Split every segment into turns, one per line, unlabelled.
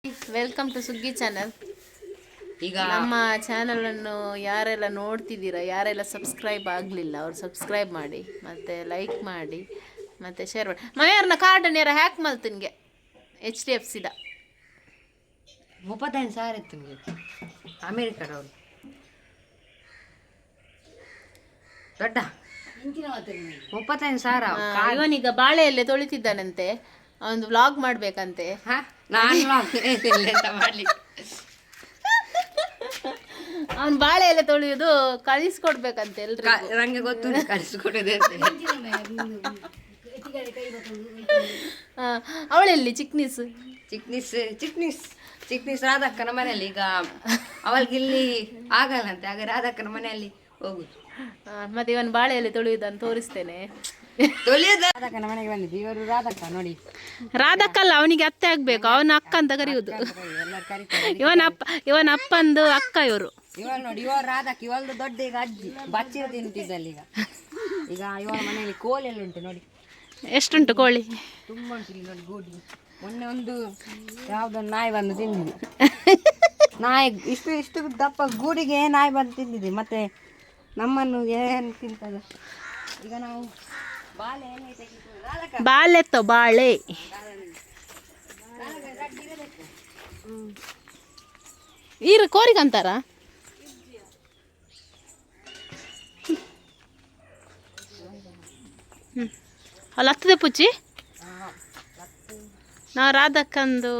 Welcome to Suggi channel.
ಈಗ
ನಮ್ಮ channel ಅನ್ನು ಯಾರೆಲ್ಲ ನೋಡ್ತಿದ್ದೀರಾ, ಯಾರೆಲ್ಲ ಸಬ್ಸ್ಕ್ರೈಬ್ ಆಗಲಿಲ್ಲ ಅವ್ರು ಸಬ್ಸ್ಕ್ರೈಬ್ ಮಾಡಿ, ಮತ್ತೆ ಲೈಕ್ ಮಾಡಿ, ಮತ್ತೆ ಶೇರ್ ಮಾಡಿ. ಮನೆಯವ್ರನ್ನ ಕಾರ್ಡನ್ನು ಯಾರ ಹ್ಯಾಕ್ ಮಲ್ತನ್ಗೆ H D F ಸಿದ.
35,000 ಇತ್ತು ನಿಮಗೆ ಅಮೇರಿಕದವರು ದೊಡ್ಡ 35,000.
ಇವನೀಗ ಬಾಳೆಯಲ್ಲೇ ತೊಳಿತಿದ್ದಾನಂತೆ, ಅವನು ವ್ಲಾಗ್ ಮಾಡ್ಬೇಕಂತೆ.
ಹಾ, ನಾನು ಇಲ್ಲ, ಎಂತ ಮಾಡ್ಲಿ?
ಅವನು ಬಾಳೆ ಎಲೆ ತೊಳೆಯೋದು ಕಳಿಸ್ಕೊಡ್ಬೇಕಂತೆ ಎಲ್ರಿಗೂ.
ನಂಗೆ ಗೊತ್ತು ಕಳಿಸ್ಕೊಡೋದು ಅಂತ.
ಆ, ಅವಳೆಲ್ಲಿ ಚಿಕ್ನಿಸ್?
ಚಿಕ್ನಿಸ್ ಚಿಕ್ನಿಸ್ ಚಿಕ್ನಿಸ್ ರಾಧಕ್ಕನ ಮನೆಯಲ್ಲಿ ಈಗ. ಅವಳಿಗೆ ಇಲ್ಲಿ ಆಗಲ್ಲಂತೆ, ಆಗ ರಾಧಕ್ಕನ ಮನೆಯಲ್ಲಿ ಹೋಗುದು.
ಆ, ಮತ್ತೆ ಇವನು ಬಾಳೆ ಎಲೆ ತೊಳೆಯುವುದನ್ನು ತೋರಿಸ್ತೇನೆ.
ತೊಳೆಯೋದು. ರಾಧಕ್ಕನ ಮನೆಗೆ ಬಂದಿದ್ದು ಇವರು. ರಾಧಕ್ಕ ನೋಡಿ.
ರಾಧಕ್ಕಲ್ಲ, ಅವನಿಗೆ ಅತ್ತೆ ಆಗ್ಬೇಕು, ಅವನ ಅಕ್ಕ ಅಂತ ಕರೆಯುವುದು.
ಎಲ್ಲರೂ ಕರೀತಾರೆ.
ಇವನ ಅಪ್ಪ, ಇವನ ಅಪ್ಪಂದು ಅಕ್ಕ ಇವರು.
ಇವಳು ನೋಡಿ, ಇವರು ರಾಧಕ್ಕ. ಇವಳ್ದು ದೊಡ್ಡ ಈಗ ಅಜ್ಜಿ ಬಚ್ಚಿರ ತಿಂತಿದ್ದಲ್ಲಿ ಈಗ. ಈಗ ಇವಳ ಮನೆಯಲ್ಲಿ ಕೋಳಿ ಎಲ್ಲ ಉಂಟು ನೋಡಿ.
ಎಷ್ಟುಂಟು ಕೋಳಿ?
ತುಂಬ ಉಂಟು ಇಲ್ಲಿ ನೋಡಿ ಗೂಡಿ. ಮೊನ್ನೆ ಒಂದು ಯಾವುದೊಂದು ನಾಯಿ ಬಂದು ತಿಂದಿದೆ. ನಾಯಿ ಇಷ್ಟು ಇಷ್ಟು ದಪ್ಪ ಗೂಡಿಗೆ ನಾಯಿ ಬಂದು ತಿಂದಿದೆ. ಮತ್ತೆ ನಮ್ಮನ್ನು ಏನು ತಿಂತದ? ಈಗ ನಾವು ಬಾಳೆ ಎಲೆ ತೆಗಿತು ರಾಧಕ್ಕ.
ಬಾಳೆತ್ತೋ ಬಾಳೆ. ಈರು ಕೋರಿಗಂತಾರ. ಹ್ಮ್ ಅಲ್ಲಿ ಹತ್ತದೆ ಪುಚ್ಚಿ. ನಾವು ರಾಧಕ್ಕಂದು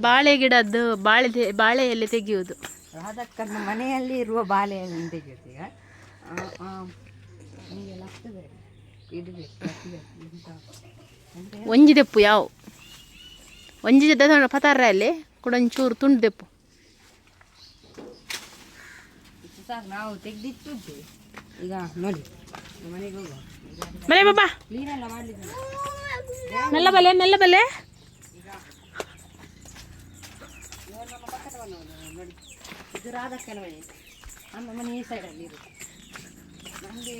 ಬಾಳೆ ಗಿಡದ್ದು ಬಾಳೆ ಬಾಳೆ ಎಲೆ ತೆಗೆಯುವುದು.
ರಾಧಕ್ಕನ ಮನೆಯಲ್ಲಿ ಇರುವ ಬಾಳೆ ಎಲೆ ತೆಗೆಯುತ್ತೆ ಈಗ. ಆ, ಆ, ನಿಮಗೆ ಲತ್ತು ಬೇಡ, ಇದು ಬೇಕು, ಲತ್ತು ಬೇಕು, ಎಂತ ಎಂತ?
ಒಂಜಿ ದೆಪ್ಪು ಯಾವ ಒಂಜಿ ಪತಾರ ಅಲ್ಲಿ ಕೂಡ ಒಂಚೂರು ತುಂಡು ದೆಪ್ಪು.
ಇಷ್ಟು ಸಾಕು, ನಾವು ತೆಗೆದಿಟ್ಟಿದ್ದೆ. ಈಗ ನೋಡಿ, ಮನೆಗೆ ಹೋಗುವ.
ಬಲೆ ಬಾಬಾ.
ಕ್ಲೀನ್ ಎಲ್ಲ ಮಾಡಲಿಕ್ಕೆ.
ಮೆಲ್ಲ ಬಲೆ, ಮೆಲ್ಲ ಬಲೆ.
ಇವರು ನಮ್ಮ ಪಕ್ಕದ ಮನೆಯವರು ನೋಡಿ. ಇದು ರಾಧಕ್ಕನ ಮನೆ. ನಮ್ಮ ಮನೆ ಈ ಸೈಡಲ್ಲಿ ಇರುತ್ತೆ. ನಮಗೆ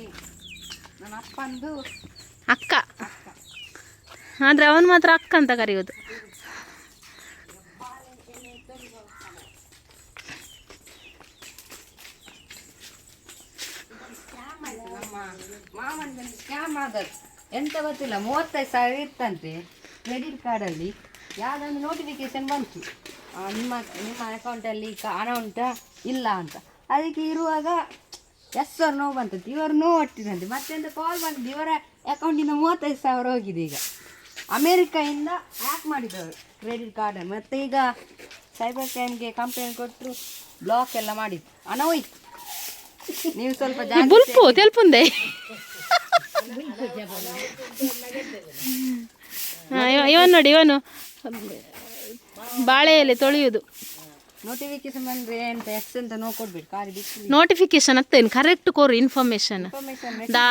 ನನ್ನ ಅಪ್ಪಂದು
ಅಕ್ಕ. ಆದರೆ ಅವನು ಮಾತ್ರ ಅಕ್ಕ ಅಂತ ಕರೆಯೋದು.
ಸ್ಕ್ಯಾಮ್ ಆಯ್ತು. ನಮ್ಮ ಮಾಮನಿಗೊಂದು ಸ್ಕ್ಯಾಮ್ ಆದದ್ದು ಎಂತ ಗೊತ್ತಿಲ್ಲ. 35,000 ಇತ್ತಂತೆ ಕ್ರೆಡಿಟ್ ಕಾರ್ಡಲ್ಲಿ. ಯಾವುದೊಂದು ನೋಟಿಫಿಕೇಶನ್ ಬಂತು, ನಿಮ್ಮ ನಿಮ್ಮ ಅಕೌಂಟಲ್ಲಿ ಹಣ ಉಂಟಾ ಇಲ್ಲ ಅಂತ. ಅದಕ್ಕೆ ಇರುವಾಗ ಎಸ್ ಅವ್ರು ನೋ ಬಂತಂತೆ, ಇವರು ನೋ ಒಟ್ಟಿದಂತೆ. ಮತ್ತೆಂತ ಕಾಲ್ ಬಂದಿದ್ದು, ಇವರ ಅಕೌಂಟಿಂದ 35,000 ಹೋಗಿದೆ. ಈಗ ಅಮೇರಿಕಾಯಿಂದ ಹ್ಯಾಕ್ ಮಾಡಿದವರು ಕ್ರೆಡಿಟ್ ಕಾರ್ಡನ್ನು. ಮತ್ತು ಈಗ ಸೈಬರ್ ಕ್ರೈಮ್ಗೆ ಕಂಪ್ಲೇಂಟ್ ಕೊಟ್ಟರು, ಬ್ಲಾಕ್ ಎಲ್ಲ ಮಾಡಿದ್ದು. ಹಣ ಹೋಯ್ತು. ನೀವು ಸ್ವಲ್ಪ ಜಾಗ್ರತೆ.
ಬುಲ್ಪು ತೆಲ್ಪುಂದೆ. ಇವನು ನೋಡಿ, ಇವನು ಬಾಳೆ ಎಲೆ ತೊಳೆಯುವುದು.
ನೋಟಿಫಿಕೇಶನ್ ಬಂದ್ರೆ ಎಂತ ಎಸ್ ಅಂತ ನೋ ಕೊಡ್ಬೇಡಿ ಕಾರಿ ಬಿಟ್ಟು.
ನೋಟಿಫಿಕೇಶನ್ ಅತ್ತೇನು, ಕರೆಕ್ಟ್ ಕೋರು ಇನ್ಫಾರ್ಮೇಶನ್.
ಇನ್ಫಾರ್ಮೇಶನ್.
ದಾ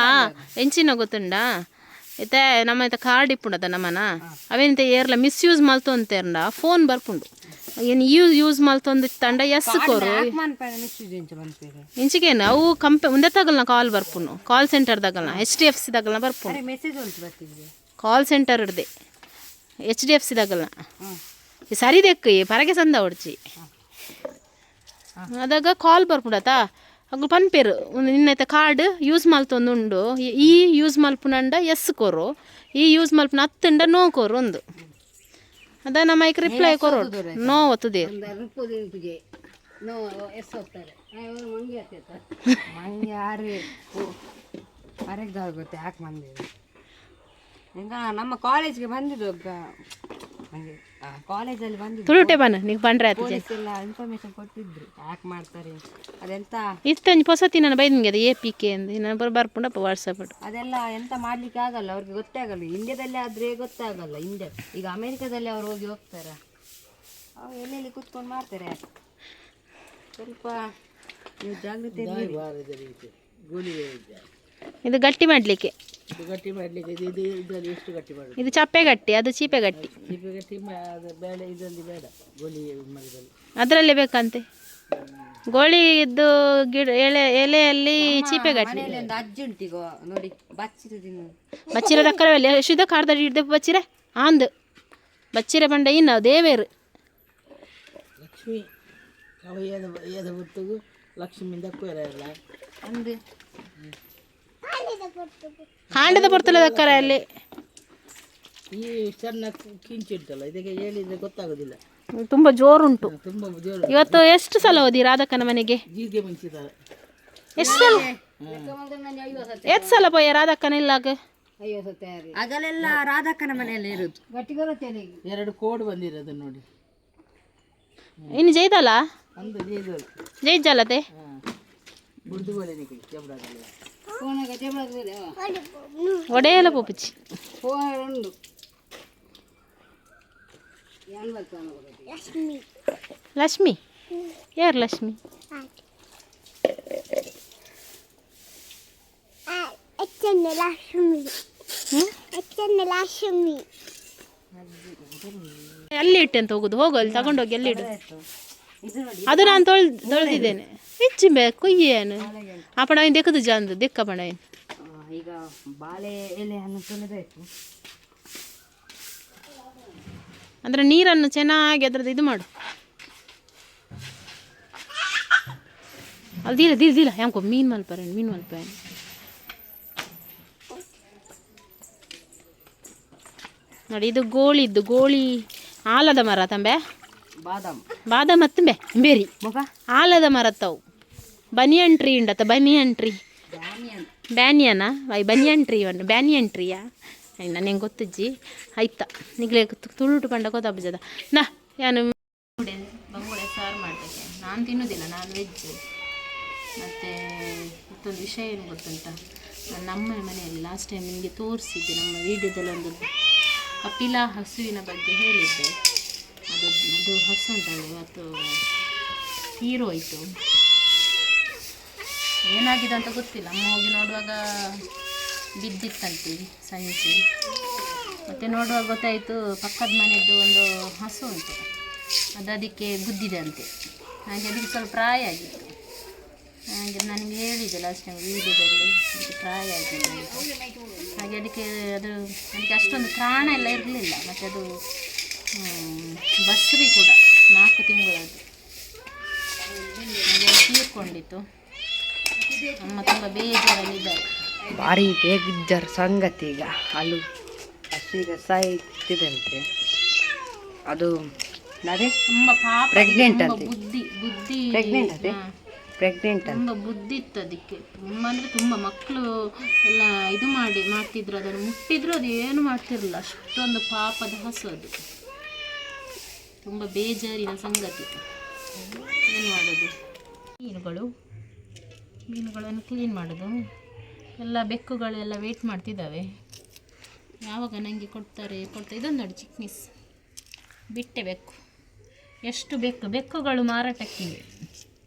ಎಂಚಿನ ಗೊತ್ತುಂಡಾ? ಇತ್ತೆ ನಮ್ಮ ಇತ್ತ ಕಾರ್ಡ್ ಇಪ್ಪುಂಡದ ನಮ್ಮನ ಅವೇಂತ ಏರ್ಲ ಮಿಸ್ಯೂಸ್ ಮಲ್ತೊಂತೇರ್ಂಡ ಫೋನ್ ಬರ್ಪುಂಡು. ಏನು ಯೂಸ್ ಯೂಸ್ ಮಲ್ತೊಂದಿತ್ತಂಡ ಎಸ್ ಕೋರು.
ಮಿಸ್ಯೂಸ್ ಎಂಚ ಬಂತೇವೆ?
ಇಂಚಿಗೇನು ಅವು ಕಂಪೆ ಉಂದೆ ತಗಲ್ನ ಕಾಲ್ ಬರ್ಪುನು, ಕಾಲ್ ಸೆಂಟರ್ ತಗಲ್ನ, H D F C ತಗಲ್ನ ಬರ್ಪುನು.
ಅರೆ, ಮೆಸೇಜ್ ಉಂಟು ಬರ್ತಿದ್ವಿ.
ಕಾಲ್ ಸೆಂಟರ್ ಹಿಡ್ದೆ H D F C ತಗಲ್ನ.
ಹಾಂ.
ಸರಿ ದೆಕ್ಕು ಪರಗೆ ಸಂದ ಹೊಡ್ಚಿ. ಅದಾಗ ಕಾಲ್ ಬರ್ಪುಂಡತ. ಅಗ್ಲು ಪನ್ಪೇರು, ಒಂದು ನಿನ್ನೈತ ಕಾರ್ಡ್ ಯೂಸ್ ಮಲ್ತೊಂದು ಉಂಡು, ಈ ಯೂಸ್ ಮಲ್ಪುನಂಡ ಎಸ್ ಕೊರು, ಈ ಯೂಸ್ ಮಲ್ಪುನ ಅತ್ತಂಡ ನೋ ಕೊರು ಒಂದು. ಅದ ನಮ್ಮ ಐಕ್ ರಿಪ್ಲೈ ಕೊರು, ನೋ ಒತ್ತುದೇ.
ಮಂಗೆ ಯಾರು ಅರೆಗ್ದ ಗೊತ್ತೆ ಯಾಕೆ ಬಂದಿದೆ. ಈಗ ನಮ್ಮ ಕಾಲೇಜ್ಗೆ ಬಂದಿದ್ದು ಒಬ್ಬ ಮಂಗೆ, ಕಾಲೇಜಲ್ಲಿ ಬಂದಿದ್ದು.
ತುಳುಟೆ ಬನ್ನ ನೀವು ಬಂಡ್ರೆ ಆತು.
ಪೊಲೀಸ್ ಎಲ್ಲ ಇನ್ಫಾರ್ಮೇಶನ್ ಕೊಟ್ಟಿದ್ರು, ಯಾಕೆ ಮಾಡ್ತಾರೆ ಅದೆಂತ.
ಇತ್ತಂಜಿ ಪೊಸತಿ ನಾನು ಬೈದಿಂಗೆ ಅದು A P K ಅಂದು ನಾನು ಬರ್ಪುಂಡಪ್ಪ ವಾಟ್ಸಪ್.
ಅದೆಲ್ಲ ಎಂತ ಮಾಡ್ಲಿಕ್ಕೆ ಆಗಲ್ಲ, ಅವ್ರಿಗೆ ಗೊತ್ತೇ ಆಗಲ್ಲ. ಇಂಡಿಯಾದಲ್ಲಿ ಆದ್ರೆ ಗೊತ್ತಾಗಲ್ಲ. ಇಂಡಿಯಾ ಈಗ ಅಮೆರಿಕದಲ್ಲಿ ಅವ್ರು ಹೋಗಿ ಹೋಗ್ತಾರ? ಅವ್ರು ಎಲ್ಲೆಲ್ಲಿ ಕೂತ್ಕೊಂಡು ಮಾಡ್ತಾರೆ ಯಾಕೆ? ಸ್ವಲ್ಪ ನೀವು ಜಾಗೃತಿ ಇರ್ಲಿ.
ಇದು ಗಟ್ಟಿ ಮಾಡಲಿಕ್ಕೆ.
ಗಟ್ಟಿ ಮಾಡಲಿಕ್ಕೆ ಇದು ಇದು ಇದರಲ್ಲಿ ಎಷ್ಟು ಗಟ್ಟಿ ಮಾಡೋದು?
ಇದು ಚಪ್ಪೆ ಗಟ್ಟಿ, ಅದು ಚೀಪೆ ಗಟ್ಟಿ.
ಚೀಪೆ ಗಟ್ಟಿ ಅದು ಬೇಡ, ಇದರಲ್ಲಿ ಬೇಡ, ಗೋಲಿ ಮರದಲ್ಲಿ.
ಅದರಲ್ಲೇ ಬೇಕಂತೆ. ಗೋಳಿ ಇದ್ದು ಗಿಡ ಎಲೆ ಎಲೆಯಲ್ಲಿ ಚೀಪೆ ಗಟ್ಟಿ.
ಮನೆಯಲ್ಲಿ ಒಂದು ಅಜ್ಜಿ ಉಂಟು ಈಗ ನೋಡಿ, ಬಚ್ಚಿರು ತಿನ್ನೋದು.
ಬಚ್ಚಿರ ದಕ್ಕರವಲ್ಲಿ ಶುದ್ಧ ಕಾರ್ದಡಿ ಹಿಡ್ದೆ ಬಚ್ಚಿರೆ ಆಂದ್ ಬಚ್ಚಿರೆ ಬಂಡ ಇನ್ನ ದೇವೇರು.
ಲಕ್ಷ್ಮಿ ಅವ ಏದ ಏದ ಬಿಟ್ಟುಗು ಲಕ್ಷ್ಮಿಯಿಂದ ಕೊಯ್ರಲ್ಲ.
ಒಂದು.
ಕಾಂಡದ ಬರ್ತಲ್ಲ ದಕ್ಕರ ಅಲ್ಲಿ.
ಈ ಸಣ್ಣ ಕಿಂಚಿ ಉಂಟಲ್ಲ, ಇದಕ್ಕೆ ಹೇಳಿದ್ರೆ ಗೊತ್ತಾಗೋದಿಲ್ಲ.
ತುಂಬ ಜೋರುಂಟು.
ತುಂಬ ಜೋರು.
ಇವತ್ತು ಎಷ್ಟು ಸಲ ಹೋದಿ ರಾಧಕ್ಕನ ಮನೆಗೆ?
ಜೀರಿಗೆ ಮುಂಚಿದ್ದಾರೆ.
ಎಷ್ಟು ಸಲ, ಎಷ್ಟು ಸಲ ಪೋಯ ರಾಧಕ್ಕನ ಇಲ್ಲಾಗ?
ಆಗಲೆಲ್ಲ ರಾಧಕ್ಕನ ಮನೆಯಲ್ಲಿ ಇರುದು.
ಎರಡು ಕೋಡ್ ಬಂದಿರೋದು ನೋಡಿ.
ಇನ್ನು ಜೈದಲ್ಲ?
ಒಂದು ಜೀರಿಗೆ.
ಜೈಜಲ್ಲತೆ.
ಹಾಂ, ಬುಡ್ದು ಬೋಲೆ ಜಬಡಾಗಲ್ಲ.
ಒಡೆಯಲ್ಲ ಪೋಪುಚಿ. ಲಕ್ಷ್ಮಿ ಯಾರು ಲಕ್ಷ್ಮಿ? ಹ್ಮ್? ಅಲ್ಲಿ ಇಟ್ಟೆ ಅಂತ ಹೋಗುದು, ಹೋಗು ಅಲ್ಲಿ ತಗೊಂಡೋಗಿ ಅಲ್ಲಿ ಇಡು. ಅದು ನಾನು ತೊಳೆದಿದ್ದೇನೆ. ಹೆಚ್ಚು ಕೊಯ್ಯೇನು ಅಪ್ಪಣ ದೆಕ್ಕದು ಜಾಂದು ದೆಕ್ಕ ಪಣ.
ಈಗ ಬಾಳೆ ಎಲೆಯನ್ನು ತೊಳೆದಾಯ್ತು.
ಅಂದರೆ ನೀರನ್ನು ಚೆನ್ನಾಗಿ ಅದ್ರದ್ದು ಇದು ಮಾಡು. ಅಲ್ಲಿ ದೀಲ ದೀಲ ದೀಲ ಯಾಂಕೋ ಮೀನು ಮಲ್ಪರೇನು ಮೀನು ಮಲ್ಪೇನು. ನೋಡಿ, ಇದು ಗೋಳಿದ್ದು ಗೋಳಿ ಆಲದ ಮರ ತಂಬೆ.
ಬಾದಾಮ್.
ಬಾದಾಮ್ ಅತ್ತಂಬೆ ಬೇರಿ.
ಮಗ.
ಆಲದ ಮರ ತಾವು ಬನಿಯನ್ ಟ್ರೀ ಉಂಡತ್ತ, ಬನಿಯನ್ ಟ್ರೀ. ಬ್ಯಾನಿಯನಾ I banyan tree ಒಂದು ಬ್ಯಾನಿಯನ್ ಟ್ರೀಯಾ ನನಗೆ ಗೊತ್ತಿಜ್ಜಿ ಆಯ್ತಾ ನಿಗ್ಲೆ ತುಳುಟು ಪಂಡ ಗೊತ್ತಾಗ್ಬಜದ ನಾ ಯಾನು ಬಂಗುಡೆ ಸಾರು ಮಾಡಬೇಕು. ನಾನು ತಿನ್ನೋದಿಲ್ಲ, ನಾನು ವೆಜ್. ಮತ್ತು ಮತ್ತೊಂದು ವಿಷಯ ಏನು ಗೊತ್ತುಂಟ? ನಾನು ನಮ್ಮ ಮನೆಯಲ್ಲಿ ಲಾಸ್ಟ್ ಟೈಮ್ ನಿಮಗೆ ತೋರಿಸಿದ್ದೆ, ನಮ್ಮ ವೀಡಿಯೋದಲ್ಲಿ ಒಂದು ಕಪಿಲಾ ಹಸುವಿನ ಬಗ್ಗೆ ಹೇಳಿದ್ದೆ. ಅದು ಅದು ಹಸು ಉಂಟಲ್ಲ, ಇವತ್ತು ತೀರೋಯ್ತು. ಏನಾಗಿದೆ ಅಂತ ಗೊತ್ತಿಲ್ಲ. ಅಮ್ಮ ಹೋಗಿ ನೋಡುವಾಗ ಬಿದ್ದಿತ್ತಂತೆ ಸಂಜೆ. ಮತ್ತು ನೋಡುವಾಗ ಗೊತ್ತಾಯಿತು, ಪಕ್ಕದ ಮನೆಯದ್ದು ಒಂದು ಹಸು ಉಂಟು, ಅದು ಅದಕ್ಕೆ ಗುದ್ದಿದೆ ಅಂತೆ. ಹಾಗೆ ಅದಕ್ಕೆ ಸ್ವಲ್ಪ ಪ್ರಾಯ ಆಗಿತ್ತು. ಹಾಗೆ ನನಗೆ ಹೇಳಿದ್ದೆ ಲಾಸ್ಟ್ ಟೈಮ್ ವೀಡಿಯೋದಲ್ಲಿ, ಅದಕ್ಕೆ ಪ್ರಾಯ ಆಗಿದೆ ಅಂತ. ಹಾಗೆ ಅದಕ್ಕೆ ಅದು ಅದಕ್ಕೆ ಅಷ್ಟೊಂದು ತ್ರಾಣ ಎಲ್ಲ ಇರಲಿಲ್ಲ. ಮತ್ತು ಅದು ಬಸ್ರಿ ಕೂಡ, 4 ತಿಂಗಳದ್ದು. ಹಾಗೆ ಅದು ತೀರ್ಕೊಂಡಿತ್ತು. ಅಮ್ಮ ತುಂಬ ಬೇಜಾರಲ್ಲಿದ್ದಾರೆ.
ಭಾರಿ ಬೇಜಾರು ಸಂಗತಿ. ಈಗ ಅಲ್ಲೂ ಹಸು ಈಗ ಸಾಯ್ತಿದಂತೆ. ಅದು ಅದೇ
ತುಂಬ ಪಾಪ.
ಪ್ರೆಗ್ನೆಂಟ್
ತುಂಬ
ಅಂತೆ.
ಬುದ್ಧಿ ಬುದ್ಧಿ.
ಪ್ರೆಗ್ನೆಂಟ್ ಅದೇ. ಪ್ರೆಗ್ನೆಂಟ್ ಅಂತ.
ತುಂಬ ಬುದ್ಧಿ ಇತ್ತು ಅದಕ್ಕೆ. ತುಂಬ ಅಂದರೆ ತುಂಬ. ಮಕ್ಕಳು ಎಲ್ಲ ಇದು ಮಾಡಿ ಮಾಡ್ತಿದ್ರು, ಅದನ್ನು ಮುಟ್ಟಿದ್ರು ಅದು ಏನು ಮಾಡ್ತಿರಲಿಲ್ಲ. ಅಷ್ಟೊಂದು ಪಾಪದ ಹಸು ಅದು. ತುಂಬ ಬೇಜಾರಿನ ಸಂಗತಿ, ಏನು ಮಾಡೋದು. ಮೀನುಗಳನ್ನು ಕ್ಲೀನ್ ಮಾಡೋದು. ಎಲ್ಲ ಬೆಕ್ಕುಗಳೆಲ್ಲ ವೇಟ್ ಮಾಡ್ತಿದ್ದಾವೆ, ಯಾವಾಗ ನನಗೆ ಕೊಡ್ತಾರೆ ಕೊಡ್ತಾರೆ. ಇದೊಂದು ನೋಡಿ, ಚಿಕ್ನಿಸ್ ಬಿಟ್ಟೆ ಬೆಕ್ಕು. ಎಷ್ಟು ಬೆಕ್ಕು ಬೆಕ್ಕುಗಳು ಮಾರಾಟಕ್ಕಿವೆ.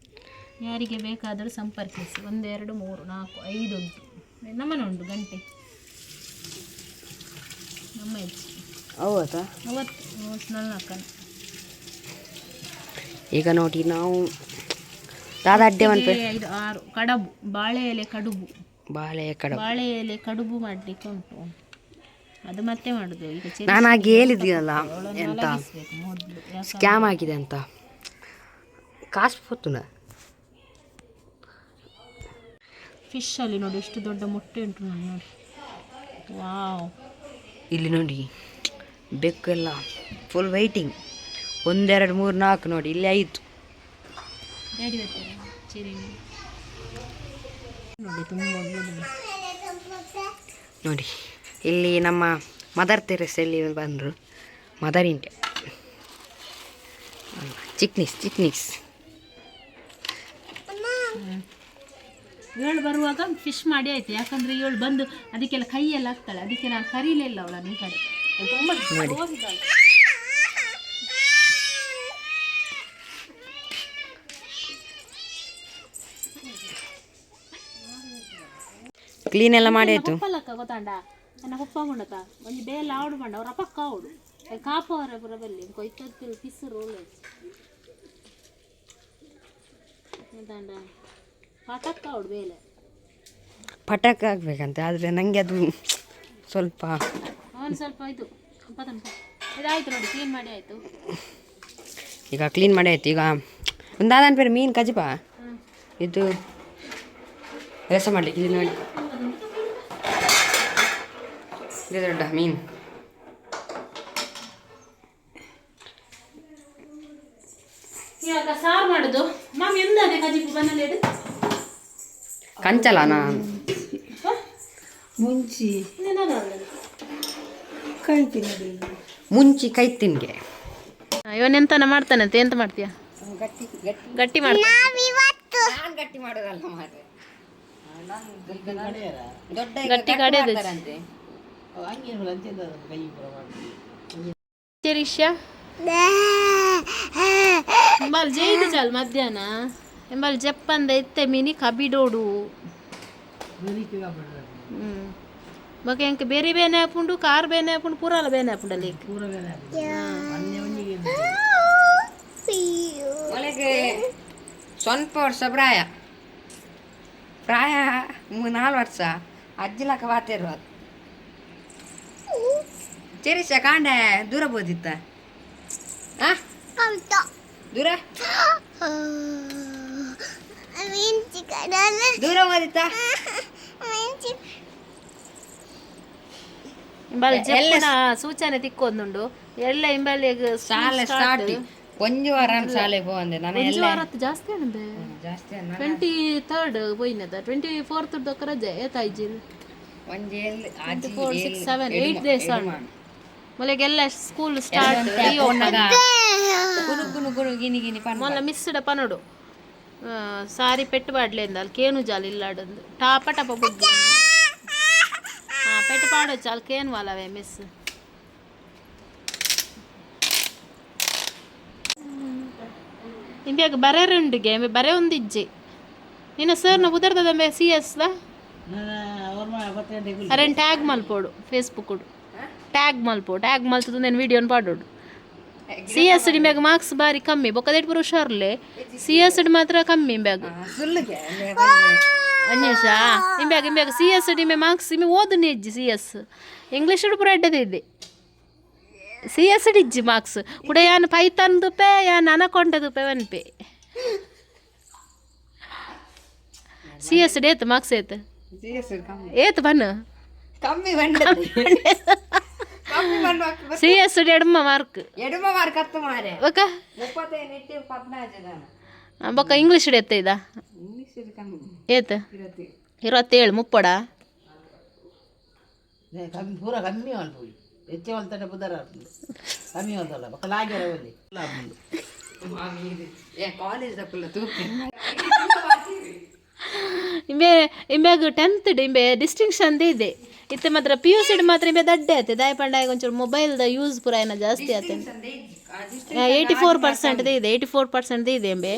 ಯಾರಿಗೆ ಬೇಕಾದರೂ ಸಂಪರ್ಕಿಸಿ. 1 2 3 4 5 ಉಂಟು. ನಮ್ಮನೆ ಉಂಟು ಗಂಟೆ ನಮ್ಮ ಹೆಚ್ಚು.
ಹೌದಾ?
ಅವತ್ತು ನಾಲ್ಕನ.
ಈಗ ನೋಡಿ, ನಾವು ದಾದಾ ಅಡ್ಡೆ ಮನ್ಪೆ.
5 6 ಕಡಬು, ಬಾಳೆ ಎಲೆ ಕಡುಬು.
ಬಾಳೆ ಕಡಬು.
ಬಾಳೆ ಎಲೆ ಕಡುಬು ಮಾಡಲಿಕ್ಕೆ ಉಂಟು. ಅದು ಮತ್ತೆ ಮಾಡುದು ಈಗ.
ನಾನು ಹಾಗೆ ಹೇಳಿದ್ದೀನಲ್ಲ ಎಂತ
ಮಲಗಿಸ್ಬೇಕು ಮೊದಲು.
ಸ್ಕ್ಯಾಮ್ ಆಗಿದೆ ಅಂತ. ಕಾಸು ಪೊತ್ತುನ.
ಫಿಶ್ ಅಲ್ಲಿ ನೋಡಿ, ಎಷ್ಟು ದೊಡ್ಡ ಮೊಟ್ಟೆ ಉಂಟು ನೋಡಿ ನೋಡಿ. ವಾವ್.
ಇಲ್ಲಿ ನೋಡಿ, ಬೆಕ್ಕೆಲ್ಲ ಫುಲ್ ವೈಟಿಂಗ್. 1 2 3 4 ನೋಡಿ, ಇಲ್ಲಿ 5.
ಡ್ಯಾಡಿ ಬರ್ತಾರೆ ಚೆರಿ ನೋಡಿ, ತುಂಬ ಒಳ್ಳೆಯದು.
ನೋಡಿ, ಇಲ್ಲಿ ನಮ್ಮ ಮದರ್ ತೆರೆಸಲ್ಲಿ ಬಂದರು. ಮದರ್ ಇಂಡಿಯಾ ಚಿಕ್ನಿಸ್ ಚಿಕ್ನಿಸ್.
ಏಳು ಬರುವಾಗ ಫಿಶ್ ಮಾಡಿ ಆಯ್ತು. ಯಾಕಂದ್ರೆ ಏಳು ಬಂದು ಅದಕ್ಕೆಲ್ಲ ಕೈಯೆಲ್ಲ ಹಾಕ್ತಾಳೆ. ಅದಕ್ಕೆ ನಾನು ಕರೀಲಿಲ್ಲ ಅವಳನ್ನು ಈ ಕಡೆ. ಅವಳು ತುಂಬ ಜೋರಿದ್ದಾಳೆ.
ಕ್ಲೀನ್ ಎಲ್ಲ ಮಾಡಿ ಆಯಿತು.
ಪಪ್ಪಲಕ್ಕ ಗೊತ್ತಾಂಡ ನನ್ನ ಪಪ್ಪ ಉಂಡತ ಒಂಜಿ ಬೇಲ ಆವಡು ಬಂಡ ಅವ್ರ ಪಕ್ಕ ಆವಡು ಕಾಪು ಅವರ ಪುರ ಬಲ್ಲಿ ಕೊಯ್ತದ್ದು ಪಿಸುರು ಗೊತ್ತಾಂಡ ಪಟಕ್ಕ ಆವಡು ಬೇಲೆ.
ಪಟಾಕ ಹಾಕ್ಬೇಕಂತೆ, ಆದರೆ ನನಗೆ ಅದು ಸ್ವಲ್ಪ
ಅವನು ಸ್ವಲ್ಪ ಇದು ಪತಂಪ. ಇದಾಯ್ತು ನೋಡಿ, ಕ್ಲೀನ್ ಮಾಡಿ ಆಯಿತು.
ಈಗ ಕ್ಲೀನ್ ಮಾಡಿ ಆಯ್ತು. ಈಗ ಒಂದು ದಾದನ್ ಪೇರು ಮೀನು ಕಜಿಪ ಇದು ರಸ ಮಾಡಲಿಕ್ಕೆ. ಇಲ್ಲಿ ನೋಡಿ, ಇದು ದೊಡ್ಡ ಮೀನು.
ಇವಾಗ ಸಾರು ಮಾಡುದು ಮಾಮ್. ಎಂದ ಅದೇ ಕಜಿಪು ಬನ್ನಲೇಡು?
ಕಂಚಲ ನಾನು.
ಮುಂಚಿ ಕೈ ತಿನ್ನೋದು.
ಮುಂಚಿ ಕೈ ತಿನ್ಗೆ.
ಇವನ್ ಎಂತನ ಮಾಡ್ತಾನೆ ಅಂತ, ಎಂತ ಮಾಡ್ತೀಯ?
ಗಟ್ಟಿ ಗಟ್ಟಿ.
ಗಟ್ಟಿ ಮಾಡ್ತಾನೆ.
ನಾನು ಗಟ್ಟಿ ಮಾಡೋದಲ್ಲ ಮಾರ್ರೆ. ದೊಡ್ಡ ಈಗ
ಗಟ್ಟಿ ಕಡೆದು.
ಮಾಡ್ತಾರಂತೆ.
ಹಂಗೇನು ಅಂಚೆಂದ ಕೈ ಪೂರ ಮಾಡ್ತೀವಿ.
ಚರಿಷ್ಯಾ ಎಂಬಲ್ ಜೈದು ಚಾಲ್ ಮಧ್ಯಾಹ್ನ ಎಂಬಲ್ ಜಪ್ಪಂದ ಇತ್ತೆ ಮೀನಿ ಕಬಿಡೋಡು.
ಬೆರಿಕೆ ಕಾಪಾಡ್ತಾರೆ.
ಬೊಕ ಎಂಕ್ ಬೇರೆ ಬೇನೆ ಆಪುಂಡು, ಕಾರ್ ಬೇನೆ ಆಪುಂಡು, ಪೂರಾಲ ಬೇನೆ ಆಪುಂಡಲ್ಲ.
ಪೂರ ಬೇನೆ ಆಗ್ತದೆ. ಮೊನ್ನೆ ಒಂಜಿಗೆ.
ಒಳಗೆ ಸ್ವಲ್ಪ ವರ್ಷ ಪ್ರಾಯ ಪ್ರಾಯ 4 ವರ್ಷ ಅಜ್ಜಿಲಕ ಬಾತಿರುವ ಚೆರಿಶ ಕಾಂಡ ದೂರ ಬೋದಿತ್ತ ಆ ದೂರ ದೂರ ಓದಿತ್ತ.
ಇಂಬಲ್ ಜಪ್ಪುನ ಸೂಚನೆ ತಿಕ್ಕೊಂದುಂಡು ಎಲ್ಲ ಇಂಬಲ್.
ಶಾಲೆ ಸ್ಟಾರ್ಟ್, ಒಂಜಿ ವಾರ ಶಾಲೆ ಪೋವಂದೆ ನಾನು.
ಒಂಜಿ
ಎಲ್ಲ
ವಾರತ್ತು ಜಾಸ್ತಿ ಆನಂದೆ.
ಜಾಸ್ತಿ ಅನ್ನ.
23 ಪೋಯಿನದ, 24 ದೊಕ್ಕ ರಜೆ ಏತಾಯ್ಜಿ.
ಒಂಜಿ ಎಲ್ಲಿ ಆಜಿ
4, 6, 7, 8 ಡೇಸ್ ಆಂಡ್ ಮೊಲೆಗೆಲ್ಲ ಸ್ಕೂಲ್ ಸ್ಟಾರ್ಟ್.
ಕುನು ಕುನು ಕುನು ಗಿನಿ ಗಿನಿ ಪನ್.
ಮೊಲ್ಲ ಮಿಸ್ಡ ಪನೋಡು ಸಾರಿ ಪೆಟ್ಟು ಪಾಡ್ಲೇಂದ ಅಲ್ಲಿ ಕೇನು ಜಾಲ ಇಲ್ಲಾಡಂದು ಟಾಪ ಟಪ ಬುಗ್ಗಿ ಪೆಟ್ಟು ಪಾಡೊಚ್ಚು ಅಲ್ಲಿ ಕೇನು ವಾಲವೇ ಮಿಸ್. ಇಂಬ್ಯಾಗ ಬರೆರುಂಡುಗೆ ಬರೆ ಒಂದಿಜ್ಜಿ ನಿನ್ನ ಸರ್ನ ಉದರ್ದದಂಬೆ ಸಿ ಎಸ್ the.
ನಾನು ಅವ್ರ 10 ಗಂಟೆಗೆ.
Aron tag ಮಲ್ಪೋಡು, Facebook tag ಮಲ್ಪೋ. Tag ಮಲ್ತದ నేను ವೀಡಿಯೋನ್ ಪಾಡೋಡು. ಸಿ ಎಸ್ ಡಿ ಮ್ಯಾಗ ಮಾರ್ಕ್ಸ್ ಬಾರಿ ಕಮ್ಮಿ. ಬೊಕ್ಕದೆಟ್ ಪೂರ ಹುಷಾರ್ಲೆ, ಸಿ ಎಸ್ ಡಿ ಮಾತ್ರ ಕಮ್ಮಿ ಇಂಬ್ಯಾಗ.
ಸುಳ್ಳುಗೆ.
ಒಂದು ನಿಮಿಷ, ಇಂಬ್ಯಾಗ ಇಂಬ್ಯಾಗ ಸಿ ಎಸ್ ಡಿ ಮೇ ಮಾರ್ಕ್ಸ್ ಇಮೆ ಓದು ಇಜ್ಜಿ. ಸಿ ಎಸ್ ಇಂಗ್ಲೀಷ್ ಪೂರ ಎಡ್ಡದೇ ಇದೆ, ಸಿ ಎಸ್ ಡಿ ಇಜ್ಜಿ ಮಾರ್ಕ್ಸ್ ಕೂಡ. ಯಾನ್ ಪೈಥಾನ್ ದುಪೆ, ಯಾನ್ ಅನಕೊಂಡ ದುಪೆ ವನ್ಪೆ. ಸಿ ಎಸ್ ಡಿ ಏತ್ ಮಾರ್ಕ್ಸ್ ಏತ್?
ಕಮ್ಮಿ.
ಏತ್ ಬನ್ನ?
ಕಮ್ಮಿ ಬಂಡ, ಕಮ್ಮಿ ಬಂದು.
ಸಿ ಎಸ್ ಡಿ ಎಡ್ಮ ಮಾರ್ಕ್.
ಎಡುಮ ಮಾರ್ಕ್ ಹತ್ತು ಮಾರೆ.
ಬೊಕ?
35 ಇಟ್ಟು 14 ಜನ.
ಬೊಕ ಇಂಗ್ಲೀಷ್ ಡಿ ಎತ್ತ ಇದ?
ಇಂಗ್ಲೀಷ್ ಇದು ಕಮ್ಮಿ.
ಏತ್?
ಇರತ್ತೆ.
27 ಮುಪ್ಪಡ.
ಕಮ್ಮಿ, ಪೂರ ಕಮ್ಮಿ ಮಲ್ಪುವಿ. ಹೆಚ್ಚೆ ಮಲ್ತಂಡ ಬುಧಾರ ಆಗ್ತದೆ. ಕಮ್ಮಿ ಮಲ್ತಲ್ಲ ಬೊಕ್ಕ ಲಾಗ್ಯರ ಒಲ್ಲಿ ಲಾಭ.
ಏ ಕಾಲೇಜ್ ದಪ್ಪಲ್ಲ ತೂಕ.
ಇಂಬೆ ಇಂಬ್ಯಾಗ ಟೆಂತ್ ಇಂಬೆ ಡಿಸ್ಟಿಂಕ್ಷನ್ ಇದೆ ಇತ್ತೆ ಮಾತ್ರ. ಪಿ ಯು ಸಿಡ್ ಮಾತ್ರ ಇಂಬೆ ದಡ್ಡೆ ಆತೆ. ದಾಯ ಪಂಡ ಒಂಚೂರು ಮೊಬೈಲ್ದ ಯೂಸ್ ಪೂರ ಏನ ಜಾಸ್ತಿ ಆತೆ. 84% ಇದೆ, 84% ಇದೆ ಎಂಬೆ.